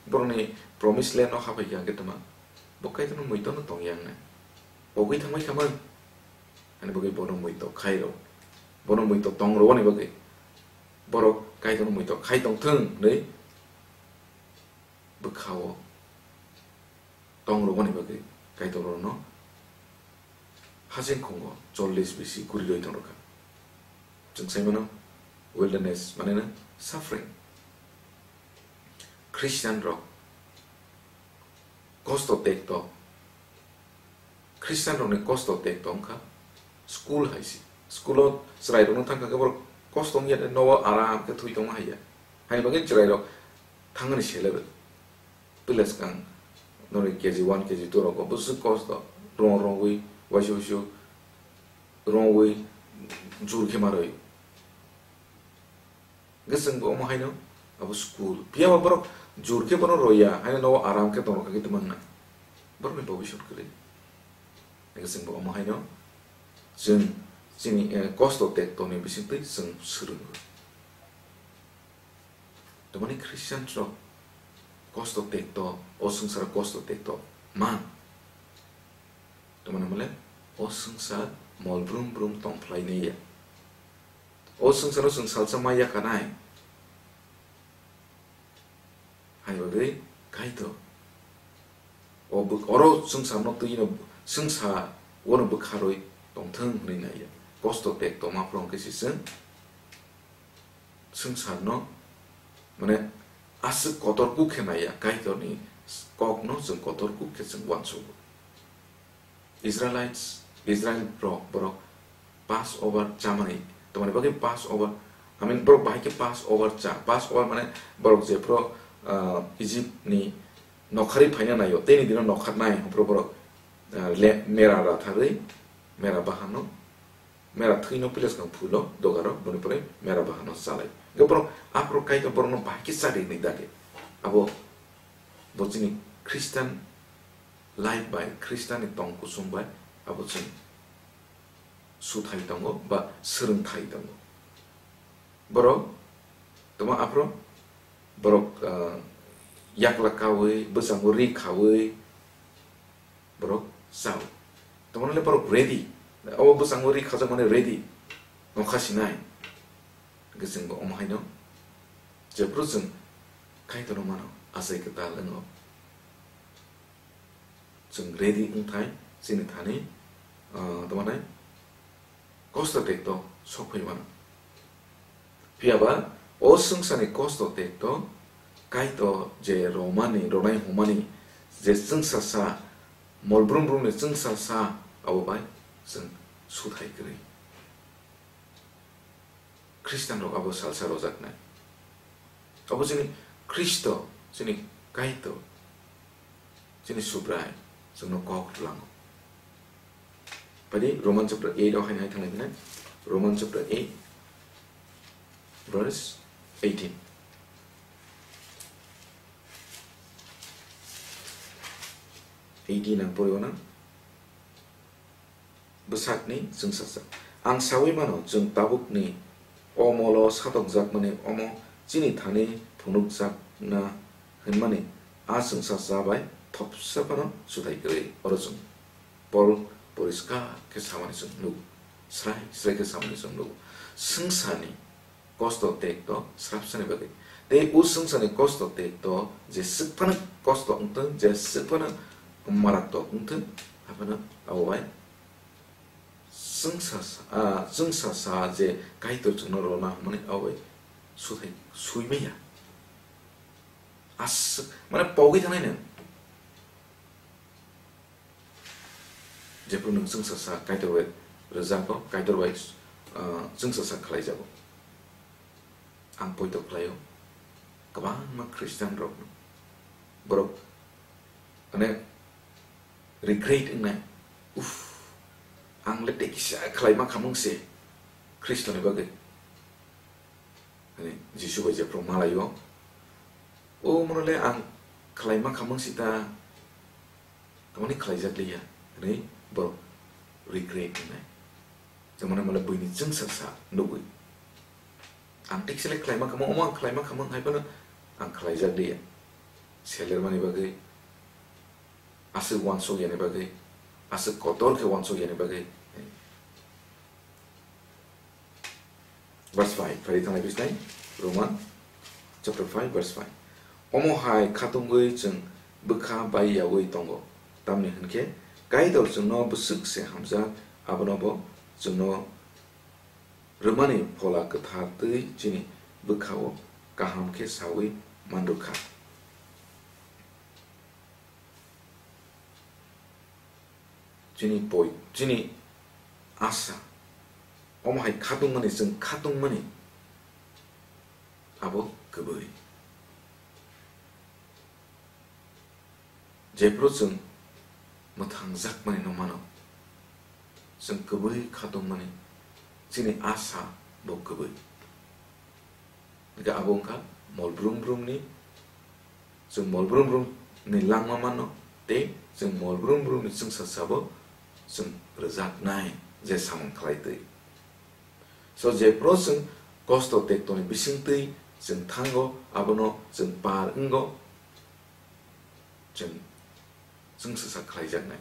borokni promised land no haphai kha hwnkhe tongma. Bo Kaitorno muitorno tongya wngnai. Pogwi thangbai khamang. Ani bagwi bono muitor khairok. Bono muitor tongrok ani bagwi. Borok Kaitorno muitor khai tongthwng hwnwi bwkhao tongrok ani bagwi Kaitor borokno hasing khungo chollish bisi kwrwi rwi tongrokha. Chwng sai mano wilderness maneno suffering. Christian rok kosto tekto, Christian rokni kosto tekto wngkha school hai se. School o chwrai rokno thangkha khe borok kosto wngya de nogo aram khe thwi tongma haiya. Haini bagwi chwrai rok thangani se level. Pila swkang noni K G one, K G two rogo bwswk kosto rong rongwi waisa waisa rongwi jur khe ma rwi. Hwnkhe chwng bo omo haino abo school. Phiya ba borok jur khe bono roya, haino nogo aram khe tongkha khe twmang nai. Borokni bobisot kwrwi. Hwnkhe chwng bo omo haino chwng chini, eh, kosto tekto ni bisingtwi chwng swrwngo. Tamani Christian rok kosto tekto, o swngcharo kosto tekto man. Tamani mole o swngchar mol brum brum tong phlai nai ya. O swngcharo chwng salsa ma yakanai. Hai bagwi Kaitor o bwk-, oro swngcharno twino swngchar ono bwkharwi tongthwng hwnwi nai ya. Kosto tekto ma phrwng khe se chwng swngcharno, mane, aswk kotor kuk khe nai ya, Kaitorni kokno chwng kotor kuk khe chwng uansugo. Israelites, Israel rok borok Passover chamani, tamoni bagwi Passover, I mean, borok bahai khe Passover cha, Passover mane borok jephuru, ah, Egypt ni nokharwi phaina naio, teini dino nokharnai, hwnphru borok, ah, le-, mera ratharwi, mera bahano, mera thwino pila swkang phulo dogaro, boni pore mera bahano chalai. Hwnkhe borok, aphuru Kaitor borokno bahai khe chadi hwnwi dagi. Abo bo chini Christian life bai, Christian ni tong kusung bai abo chwng suthai tongo ba swrwngthai tongo. Borok tamo aphuru borok, ah, yakla kaui, bwskango ri khaui borok chao. Tamoni le borok ready. Abo bwskango ri khajak mani ready. Nokha sinai. Hwnkhe chwng bo omo haino jephuru chwng Kaitorno mano, achai kwtal wngo. Chwng ready wngthai chini thani, ah, tamo nai kosto tekto sok phai mano. Phiya ba o swngcharni kosto tekto Kaitor je romani, ronai hwnmani je chwngsasa, mol brum brumni chwngsasa abo bai chwng suthai kwrwi. Khristian rok abo salsa rojaknai. Abo chini Khristo, chini Kaitor, chini Subrai, chwngno kok rwlango. Padi Roman chapter eight o haino hai thanglai phina. Roman chapter eight, verse eighteen. Eighteen ang pori o na. Bwsakni chwngsasa. Ang saui mano, chwng tabukni o molo satokjakmani omo chini thani phunukjakna hwnmani a chwngsasa bai thopsa phano suthai kwrwi. Oro chwng Pol poriskar khe samani chwng nugo, srai srai khe samani chwng nugo. Swngsani kosto tekto srapsani bagwi. Tei o swngcharni kosto tekto jeswk phano kosto wngthung, jeswk phano maratwk wngthung, aphano abo bai chwngsasa, ah, chwngsasa je Kaitor chwngno rwna hwnmani abo bai suthai sui manya. Aswk, mane pogwi thangnai nwng. Jephru nwng chwngsasa Kaitor bai rwjago, Kaitor bai, ah, chwngsasa khlaijago. Ang poito khlaio, kwbangma Khristian rok, borok, mane, regret wngnai, "Uff, ang le tei kisa khlaima khamung se Khristoni bagwi." Ani Jisu bai jephru malaio, "O, mono le ang khlaima khamung sita, tamoni khlaijak liya," hwnwi borok regret wngnai. Tamoni mole buini chwngsasa nugwi, "Ang tikse le khlaima khamung, omo ang khlaima khamung hai phano ang khlaijak liya." Selermani bagwi aswk uansuk yani bagwi, aswk kotor khe uansuk yani bagwi. Verse five, phari thanglai bisnai, Roman chapter five, verse five. Omo hai khatungwi chwng bwkha bai yaui tongo, tamni hwn khe Kaitor chwngno bwswk se hamjak, abono bo chwngno rwmani Phola Kwthar twi chini bwkhao kaham khe saui manrwkha. Chini poi, chini asa, omo hai khatungmani, chwng khatungmani abo kwbwi. Jephru chwng mwthangjakmani no mano, chwng kwbwi khatungmani, chini asa bo kwbwi. Hingkhe abo wngkha mol brum brumni, chwng mol brum brumni langma mano, tei chwng mol brum brumni chwngsacha bo chwng rwjaknai je samung khlai twi. So, jephru chwng kosto tektoni bisingtwi chwng thango, abono chwng par wngo, chwng, chwngsacha khlaijaknai.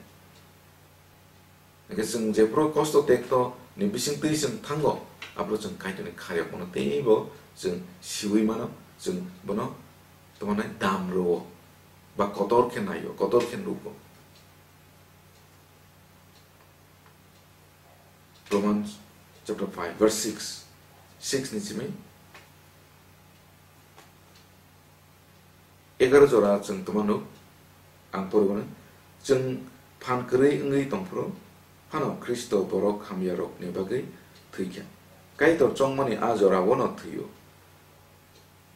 Hingkhe chwng jephru kosto tekto ni bisingtwi chwng thango, aphuru chwng Kaitorni khairokmano teibo chwng siui mano, chwng bono tamo nai dam rwo, ba kotor khe naio, kotor khe nugo. Romans chapter five, verse six, six ni simi egaroh jora chwng tongmano, ang poribano, chwng phan kwrwi wngwi tongphuru, phano Khristo borok hamyarokni bagwi thwikha. Kaitor chongmani a jorao'-no thwio.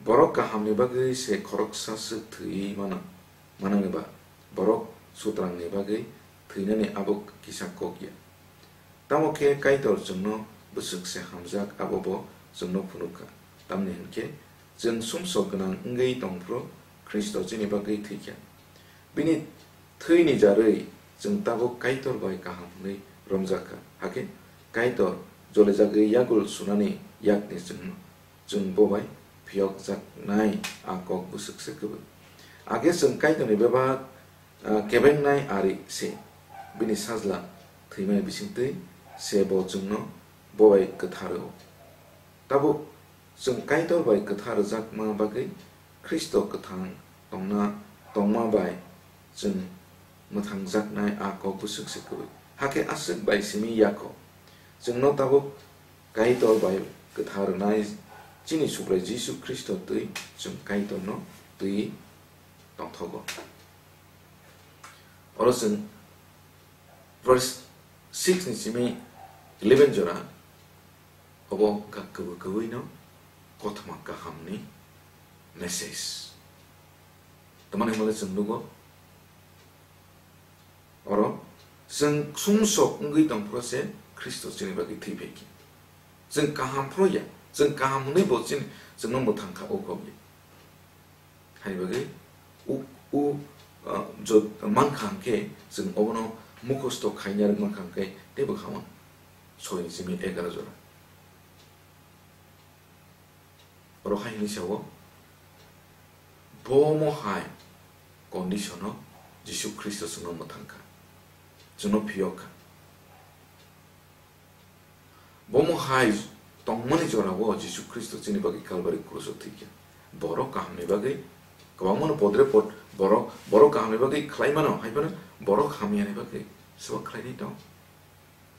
Borok kahamni bagwi se khoroksa swk thwiwi mano, manangni ba borok sutrangni bagwi thwinani abo kisa kok ya. Tamo khe Kaitor chwngno bwswk se hamjak, abo bo chwngno phunuk kha. Tamni hwn khe, chwng sumsok gwnang wngwi tongphuru Khristo chini bagwi thwikha. Bini thwini jarwi chwng tabuk Kaitor bai kaham hwnwi romjak kha. Hakhe Kaitor jolijagwi yagul sunani yakni chwngno, chwng bo bai phiyokjaknai a kok bwswk se kwbwi. Age chwng Kaitorni bebak, ah, kebengnai ari se, bini sajla thwimani bisingtwi se bo chwngno bo bai kwthar rw-o. Tabuk chwng Kaitor bai kwthar rwjakma bagwi Khristo kwthang tongna, tongma bai chwng mwthangjaknai a kok bwswk se kwbwi. Hakhe aswk bai simi ya kho, chwngno tabuk Kaitor bai kwthar rwnai chini Subrai Jisu Khristo twi chwng Kaitorno twi tongthogo. Oro chwng verse six ni simi eleven jora, obo wngkha kwbwi kwbwino kothoma kahamni message. Tamani hwnle chwng nugo, oro chwng sumsok wngwi tongphuru se Khristo chini bagwi thwi phaikha. Chwng kaham phuru ya, chwng kaham hwnwi bo chini, chwngno mwthang kha, o kok ya. Hai bagwi u, u, ah, jot-, mankha hwnkhe chwng obono mukhosto khaina rwk mankha hwnkhe teibo khamang. Soi ni simi egaroh jora. Oro hai hwnwi sao, bo omo hai condition-o Jisu Khristo chwngno mwthang kha, chwngno phiyok kha. Bo omo hai tongmani jorao Jisu Khristo chini bagwi Kalbari kruso thwikha. Borok kahamni bagwi kwbangmano podre pod, borok, borok kahamni bagwi khlaimano, hai phano borok hamyani bagwi swbak khlainai tong.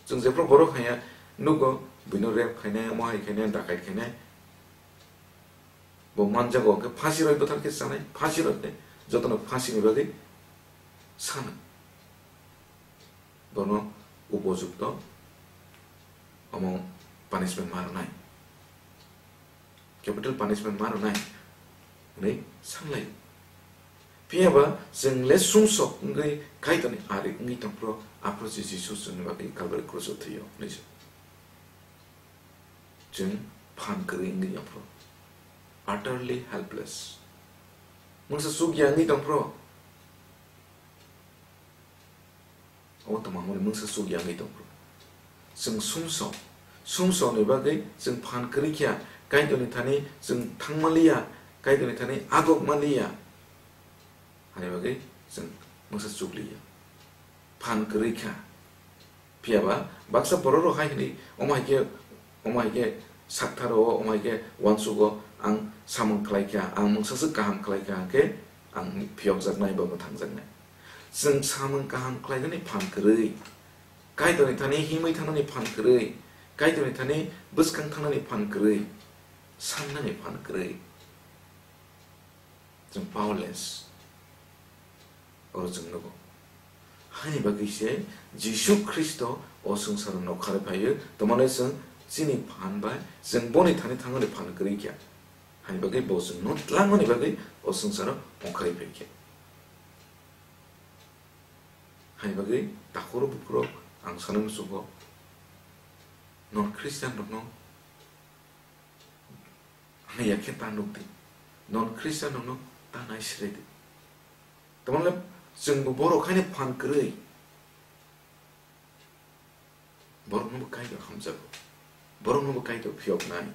Chwng jephru borok hamya nugo, bino rape khainai, omo hai khainai, dakait khainai. Bo manjago khe phasi roi bwthar khe chanai, phasi roi tei jotono phasini bagwi sana. Bono upojukto omo punishment ma rwnai, capital punishment ma rwnai hwnwi sanlai. Phiya ba chwng le sumsok wngwi Kaitorni ari wngwi tongphuru, aphuru se Jisu chwngni bagwi Kalbari kruso thwio hwnwi se. Chwng phan kwrwi wngwi tongphuru, utterly helpless. Mungsa chukya wngwi tongphuru. Obo tongmani mungsa chukya wngwi tongphuru. Chwng sumsok, sumsokni bagwi chwng phan kwrwi kha, Kaitorni thani chwng thangmaliya, Kaitorni thani agokmaliya. Hani bagwi chwng Mungsa chukliya. Phan kwrwi kha. Phiyaba baksa borok rok hai hwnwi, omo hai khe, omo hai khe saktharo, omo hai khe uansugo, ang samung khlai kha, ang mungsa swk kaham khlai kha, hwnkhe ang phiyokjaknai ba mwthangjaknai. Chwng samung kaham khlainani phan kwrwi, Kaitorni thani himwi thangnani phan kwrwi, Kaitorni thani bwskang thangnani phan kwrwi, sannani phan kwrwi. Chwng powerless. Oro chwng nugo. Haini bagwi se Jisu Khristo o swngcharo nokharwi phaiwi, tamani chwng chini phan bai chwng boni thani thangmani phan kwrwi kha. Haini bagwi bo chwngno tlangmani bagwi o swngcharo ongkharwi phai kha. Haini bagwi takhoro bukhurok ang sanani muchungo non Christian rokno haya khe ta nuk di, non Christian rokno ta nai sre di. Tamoni le chwng bo borok haino phan kwrwi, borokno bo Kaitor hamjago, borokno bo Kaitor phiyoknai,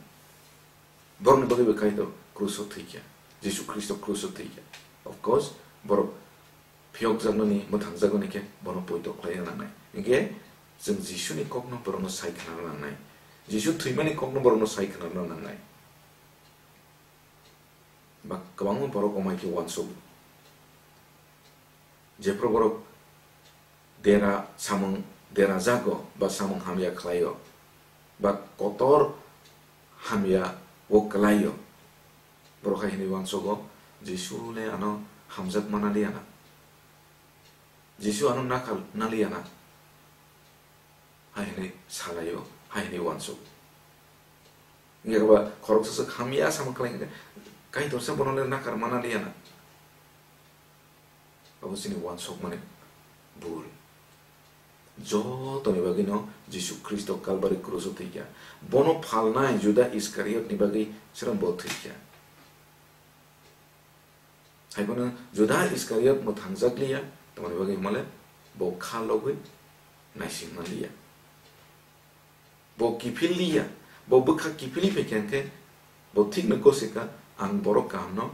borokni bagwi bo Kaitor kruso thwi kha, Jisu Khristo kruso thwi kha. Of course, borok phiyokjakmani, mwthangjakmani khe bono poito khlaina nangnai. Hinkhe chwng Jisuni kokno borokno sai khnarna nangnai. Jisu thwimani kokno borokno sai khnarna nangnai. Ba kwbangma borok omo hai khe uansuk. Jephru borok dera samung, dera jago ba samung hamya khlaio ba kotor hamya o kwlaio, borok hai hwnwi uansugo, "Jisu le ano hamjak manaliya na, Jisu ano nakal naliya na," hai hwnwi salaio, hai hwnwi uansugo. Wngkhe ba khoroksa swk hamya samung khlai khe, Kaitorsa bono le nakar manaliya na. Abo chini uansukmani bul. Jotoni bagwino Jisu Khristo Kalbari kruso thwikha. Bono phalnai Juda Iskariotni bagwi chwrwng bo thwikha. Haiphano Juda Iskariot mwthangjakliya, tamoni bagwi hwnmale bo kha logwi naisingmanliya. Bo kiphil liya, bo bwkha kiphilwi phaikha hwnkhe, bo thikno gosikha, "Ang borok kahamno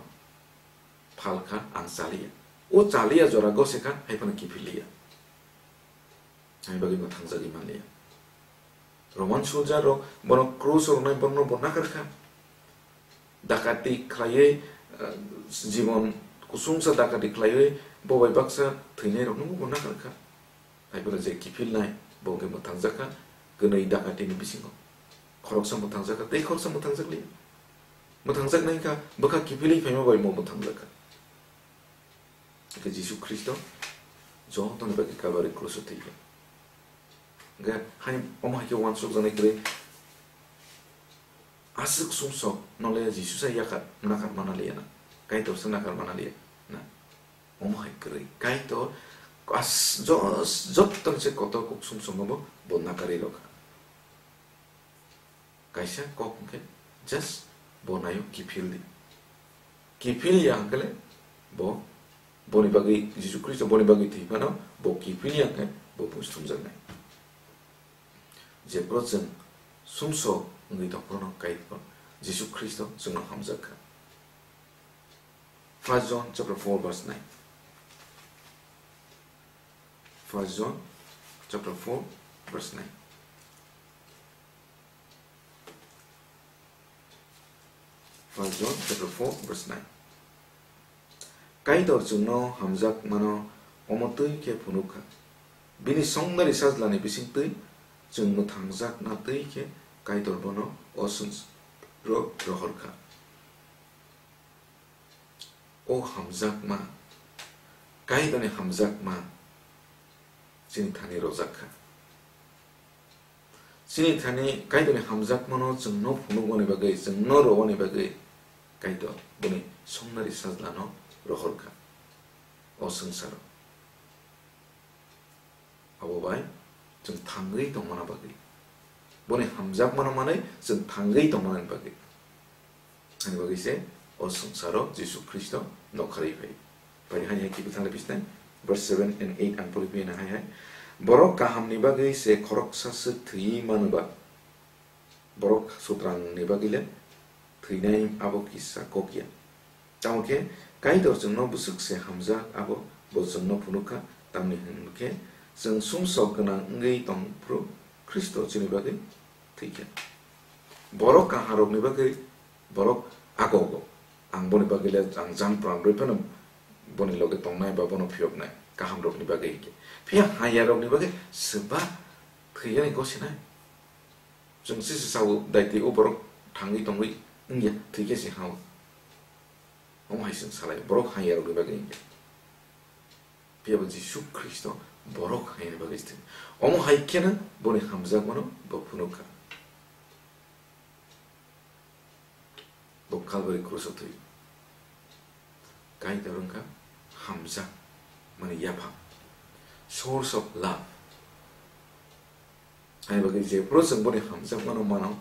phalkha, ang chaliya." O chaliya jora gosikha, hai phano kiphil liya. Ani bagwi mwthangjagwi manliya. Roman soldier rok bono krus o rwnai, bono bo nakarkha. Dakati khlaiwi, eh, jibon kusungsa dakati khlaiwi bo bai baksa thwinairokno bo nakarkha. Hai phano je kiphilnai, bo hwnkhe mwthangjakha, kwnwi dakatini bisingo. Khoroksa mwthangjakha, tei khoroksa mwthangjakliya. Mwthangjaknai wngkha, bwkha kiphilwi phaima bai bo mwthangjakha. Hwnkhe Jisu Khristo jotoni bagwi Kalbari kruso thwikha. Hwnkhe hai, omo hai khe uansukjaknai kwrwi, aswk sumsok no le Jisu sa yakar, nakar manaliya na, Kaitor sa nakar manaliya na. Omo hai kwrwi, Kaitor as-, jo-, jottoni se kotor kuk sumsok no bo, bo nakarwi rwkha. Kaisa kok hwnkhe just bo naio kiphil di. Kiphil ya hwnkhe le bo, boni bagwi, Jisu Khristo boni bagwi thwi phano bo kiphil ya hwnkhe bo buj thumjaknai. Jephru chwng sumsok wngwi tongphuru no Kaitor Jisu Khristo chwngno hamjak kha. First John chapter four verse nine. First John chapter four verse nine. First John chapter four verse nine. Kaitor chwngno hamjakmano omo twi khe phunuk kha. Bini songnari sajlani bisingtwi chwng mwthangjakna twi khe Kaitor bono o swngcharo rohor kha. O hamjakma, Kaitorni hamjakma chini thani rojak kha. Chini thani Kaitorni hamjakmano chwngno phunukmani bagwi, chwngno rwani bagwi Kaitor bini songnari sajlano rohor kha o swngcharo. Abo bai chwng thangwi tongmana bagwi, boni hamjakmano manwi chwng thangwi tongmani bagwi. Ani bagwi se o swngcharo Jisu Khristo nokharwi phai. Phai hai hai kiphil thangla bisnai, verse seven and eight ang pori phina hai hai. Borok kahamni bagwi se khoroksa swk thwi manu ba, borok sutrangni bagwi le thwinai abo kisa kok ya. Tamo khe Kaitor chwngno bwswk se hamjak abo Bo chwngno phunuk kha, tamni hwn khe chwng sumsok gwnang wngwi tong phuru Khristo chini bagwi thwi kha. Borok kahamrokni bagwi borok agogo, "Ang boni bagwi le ang jang pran rwi phano boni loge tongnai ba bono phiyoknai, kahamrokni bagwi hinkhe. Phiya hamyarokni bagwi swba thwiyani gosinai?" Chwng sisi sao daitwi o borok thangwi tongwi wngya, thwi khe se hao. Omo hai chwng salai, borok hamyarokni bagwi wngya. Phiya bo Jisu Khristo borok hamyani bagwi se thwi. Omo hai kheno boni hamjakmano bo phunuk kha. Bo Calvary cross-o thwi. Kaitor wngkha hamjakmani yaphang, source of love. Ani bagwi jephuru chwng boni hamjakmano mano,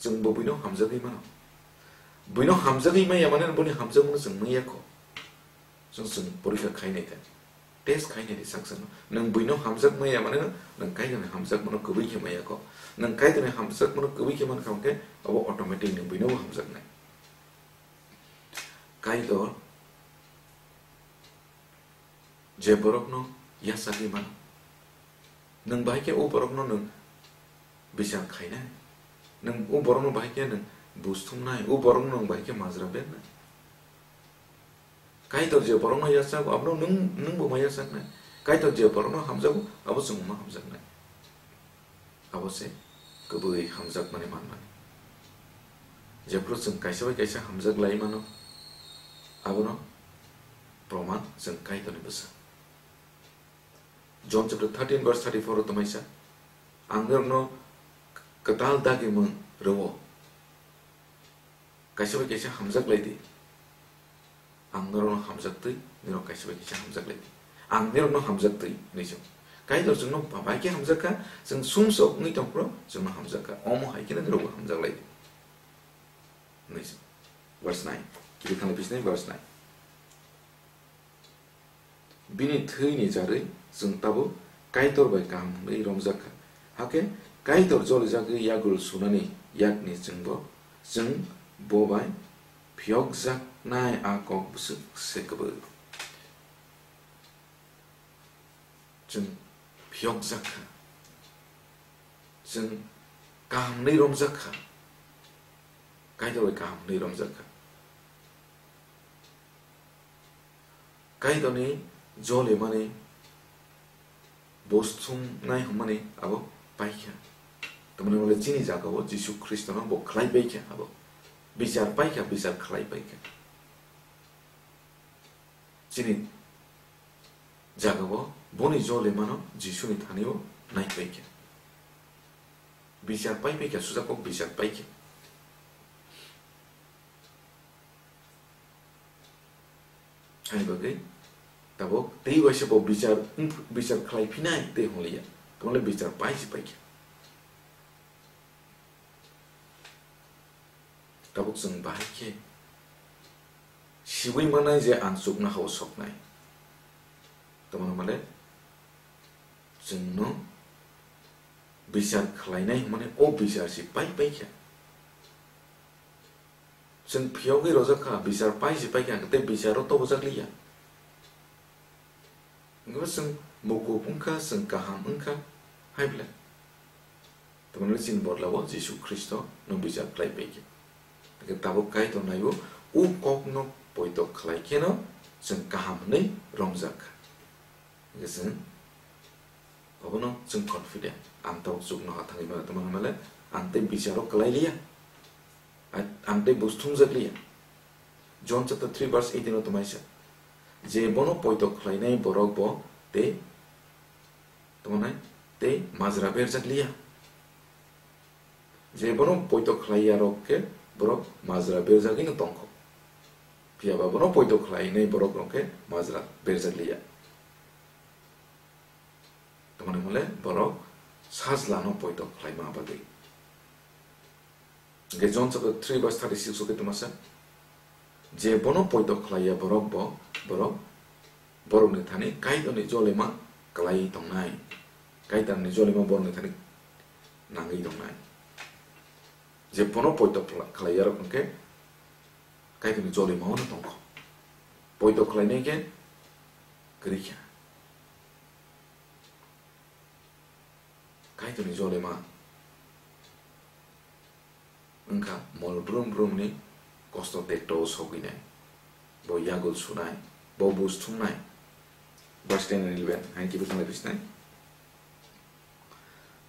chwng bo buino hamjagwi mano. Buino hamjagwi maya mane boni hamjakmano chwng maya kho. Chwng, chwng porikha khainai ta. Test khainai di sak sakno. Nwng buino hamjak maya mane no, nwng Kaitorni hamjakmano kwbwi khe maya kho. Nwng Kaitorni hamjakmano kwbwi khe mankha hwnkhe abo automatic nwng buino bo hamjaknai. Kaitor je borokno yachagwi mano, nwng bahai khe o borokno nwng bichar khainai, nwng o borokno bahai khe nwng bus thumnai, o borokno nwng bahai khe majra bernai. Kaitor je borokno yachago, abono nwng, nwngbo ma yachaknai. Kaitor je borokno hamjago, abo chwngno ma hamjaknai. Abo se kwbwi hamjakmani manmani. Jephru chwng kaisa bai kaisa hamjak lai mano, abono proman chwng Kaitorni bwsa. John chapter thirteen verse thirty-four o tongmai sa, "Ang norokno kwtal dagimung rwo, kaisa bai kaisa hamjak lai di. Ang norokno hamjak twi, norok kaisa bai kaisa hamjak lai di. Ang norokno hamjak twi," hinwi se. Kaitor chwngno ba-, bai khe hamjak kha, chwng sumsok wngwi tong phuru chwngno hamjak kha. Omo hai kheno norokbo hamjak lai di, hinwi se. Verse nine. Kiri thangwi bisnai verse nine. Bini thwini jarwi chwng tabuk Kaitor bai kaham hwnwi romjak kha. Hakhe Kaitor jolijagwi yagul sunani yakni chwngbo, chwng bo bai phiyokjaknai a kok bwswk se kwbwi. Chwng phiyokjak kha. Chwng kaham hwnwi romjak kha. Kaitor bai kaham hwnwi romjak kha. Kaitorni jolimani bus thumnai hwnmani abo paikha. Tamoni hwnle chini jagao Jisu Khristono bo khlai paikha abo. Bichar paikha, bichar khlai paikha. Chini jagao boni jolimano Jisuni thanio naipaikha. Bichar paipaikha, sujakmung bichar paikha. Ani bagwi tabuk tei waisa bo bichar, bichar khlai phinai tei hwnliya. Tamole bichar paisi paikha. Tabuk chwng bahai khe siwi manai je ang chuknohao soknai. Tamoni hwnmale chwngno bichar khlainai hwnmani o bichar se pai paikha. Chwng phiyogwi rojak kha, bichar pai se paikha, tei bicharo tobojak liya. Wngkhe chwng mukup wngkha, chwng kaham wngkha, hai belai. Tamoni chini bodolao Jisu Khristo no bichar khlai paikha. Hwnkhe tabuk Kaitor naio, o kokno poito khlai kheno chwng kaham hwnwi romjak kha. Hwnkhe chwng obono chwng confident, ang tabuk chuknoha thangwi mano, tamoni hwnmale ang tei bicharo kwlai liya, ang tei bus thumjak liya. John chapter three verse eighteen o tongmai sa, je bono poito khlainai borok bo tei tongmani tei majra berjak liya. Je bono poito khlai ya rok khe borok majra berjagwi no tongkho. Phiya ba bono poito khlainai borok rok khe majra berjak liya. Tamoni hwnle borok sajlano poito khlaima bagwi. Hwnkhe John chapter three verse thirty-six o khe tongmasa, je bono poito khlai ya borok bo, borok, borokni thani Kaitorni jolima kwlaiwi tongnai. Kaitorni jolima borokni thani nangwi tongnai. Je bono poito khlai-, khlai ya rok hwnkhe Kaitorni jolima ono tongkho. Poito khlainai khe kwrwi kha. Kaitorni jolema wngkha mol brum brumni kosto tekto o sogwinai, bo yagul sunai, bo bus thumnai. Verse ten and eleven, haini kiphilwi thanglai bisnai.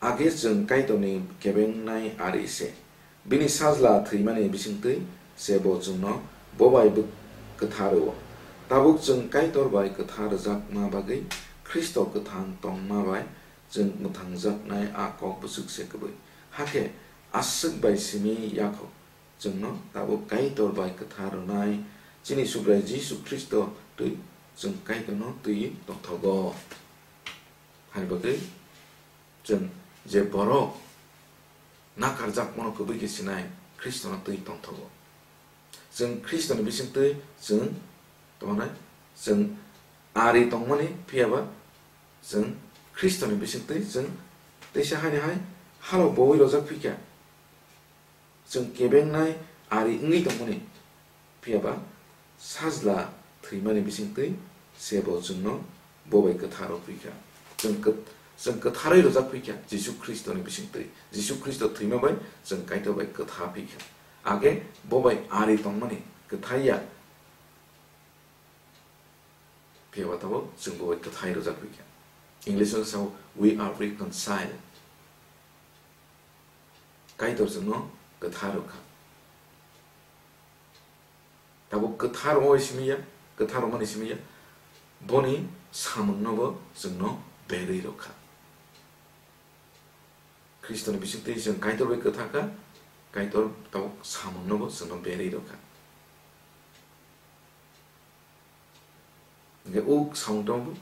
Age chwng Kaitorni kebengnai ari se. Bini sajla thwimani bisingtwi se bo chwngno bo bai bw-, kwthar rw-o. Tabuk chwng Kaitor bai kwthar rwjakma bagwi Khristo kwthang tongma bai chwng mwthangjaknai a kok bwswk se kwbwi. Hakhe aswk bai simi yakho chwngno tabuk Kaitor bai kwthar rwnai chini Subrai Jisu Khristo twi chwng Kaitorno twiwi tongthogo. Hani bagwi chwng je borok nakarjakmano kwbwi khe sinai Khristono twi tongthogo. Chwng Khristoni bisingtwi chwng tongmani, chwng ari tongmani, phiyaba chwng Khristoni bisingtwi chwng teisa haini hai halok bowui rojak phikha. Chwng kebengnai ari wngwi tongmani, phiyaba sajla thwimani bisingtwi se bo chwngno bo bai kwthar rw phikha. Chwng kwth-, chwng kwtharwi rwjak phikha Jisu Khristoni bisingtwi. Jisu Khristo thwima bai chwng Kaitor bai kwtha phikha. Age bo bai ari tongmani kwthai ya. Phiyaba tabuk chwng bo bai kwthai rwjak phikha. English o sao, "We are reconciled." Kaitor chwngno kwthar rwkha. Tabuk kwthar rwmani simi ya, kwthar rwmani simi ya, boni samungno bo chwngno berwi rwkha. Khristoni bisingtwi chwng Kaitor bai kwthar kha, Kaitor tabuk samungno bo chwngno berwi rwkha. Hingke uk samung tongbo,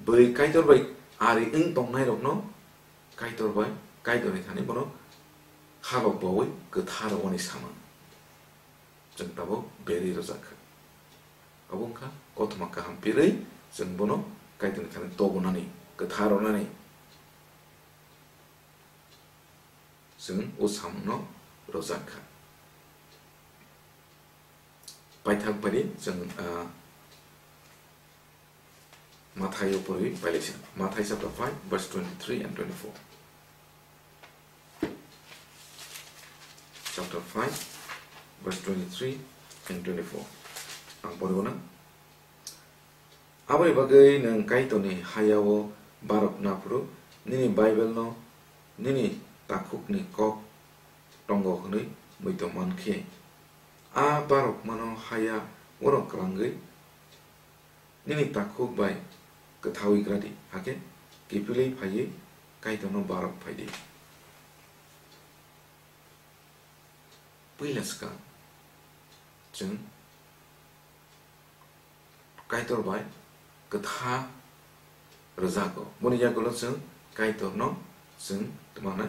bwrwi Kaitor bai ari wng tongnairokno Kaitor bai, Kaitorni thani bono halok bawi kwthar rwmani samung chwng tabuk berwi rwjak kha. Abo wngkha kothoma kaham pirwi chwng bono Kaitorni thani tobonani, kwthar rwnani. Chwng o samungno rwjak kha. Paithak bai chwng, ah, Mathaio poriwi pailaisa. Mathai chapter five, verse twenty-three and twenty-four. Chapter five, verse twenty-three and twenty-four. Ang poribo na. Aboni bagwi nwng Kaitorni hayao barok naphuru nini Bible-no nini takhukni kok tongo hwnwi muitom man khe, a barokmano haya oro klangwi nini takhuk bai kwthaui gra di, hakhe kiphilwi phaiwi Kaitorno barok phai di. Puila swkang chwng Kaitor bai kwtha rwjago. Boni yagulo chwng Kaitorno chwng tmana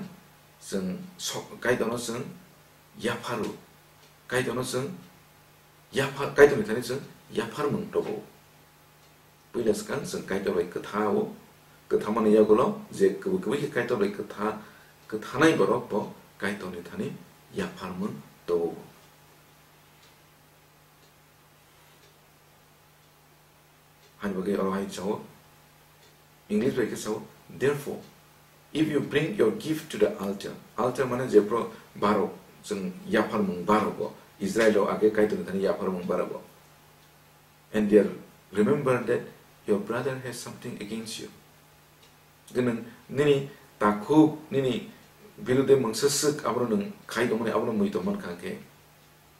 chwng sok-, Kaitorno chwng yapharu. Kaitorno chwng yaphar, Kaitorni thani chwng yapharmung tobo. Puila swkang chwng Kaitor bai kwtha-o, kwthamani yagulo je kwbwi kwbwi khe Kaitor bai kwtha, kwthanai borok bo Kaitorni thani yapharmung tobo. Hani bagwi oro hai sao, English bai khe sao, "Therefore, if you bring your gift to the altar," altar mane je pro barok, chwng yapharmung barok bo, Israel o age Kaitorni thani yapharmung barok bo. "And there remember that your brother has something against you." Gwnang nini takhuk, nini birude mungsa swk abono nwng khai tongmani abono mui tongman kha khe,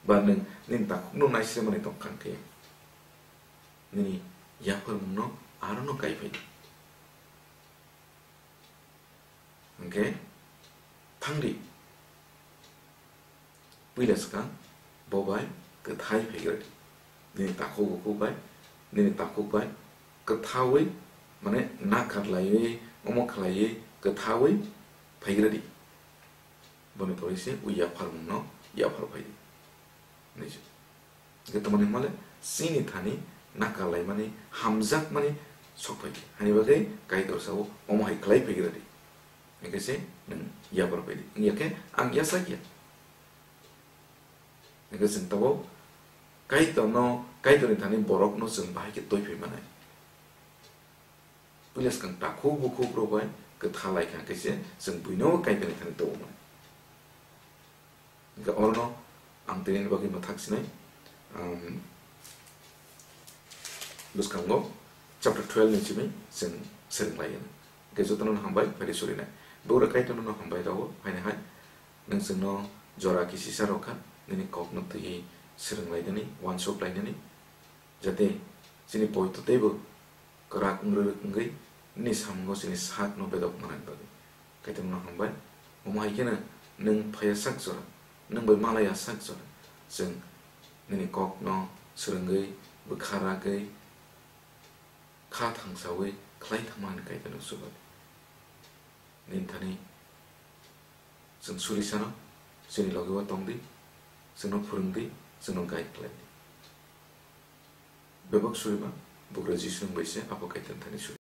ba nwng nini takhukno naisirmani tong kha khe, nini yapharmungno arono kai phai di. Hwnkhe thang di. Puila swkang bo bai kwthai phaigra di. Nini takhuk bukhuk bai, nini takhuk bai kwthaui, mane nakarlaiwi, omo khlaiwi kwthaui phaigra di. Boni pore se o yapharmungno yaphar phai di. Hwnwi se. Hwnkhe tamoni hwnmale chini thani nakarlaimani, hamjakmani sok phai khe. Hani bagwi Kaitor sao omo hai khlai phaigra di. Hwnkhe se nwng yaphar phai di. Wngya khe ang yachak ya. Hwnkhe chwng tabuk Kaitorno, Kaitorni thani borokno chwng bahai khe twi phai manai. Buini swkang takhuk bukhuk rok bai kwtha lai kha khe se chwng buino Kaitorni thani tubumani. Hingke orono ang tini bagwi mwthak sinai, um, bwskango chapter twelve ni simi chwng swrwng lai. Hingke jotono hambai phai surinai. Bugra Kaitorno hambai rwo, haini hai nwng chwngno jora kisisa rw kha, nini kokno twiwi swrwng lai nani, uansuk lai nani, jate chini poito teibo kwrak wngwi, wngwi nini samungo chini sakno bedok manani bagwi. Kaitorno hambai. Omo hai kheno nwng phaiya sak jora, nwng bai malaiya sak jora, chwng nini kokno swrwngwi, bwkha ragwi, kha thangsawi khlai thangmani Kaitorno chubai. Nini thani chwng suri sano, chini logi o tong di, chwngno phwrwng di, chwngno guide khlai di. Bebak suriba, bugra Jisu wng bai se, abo Kaitorni thani suri.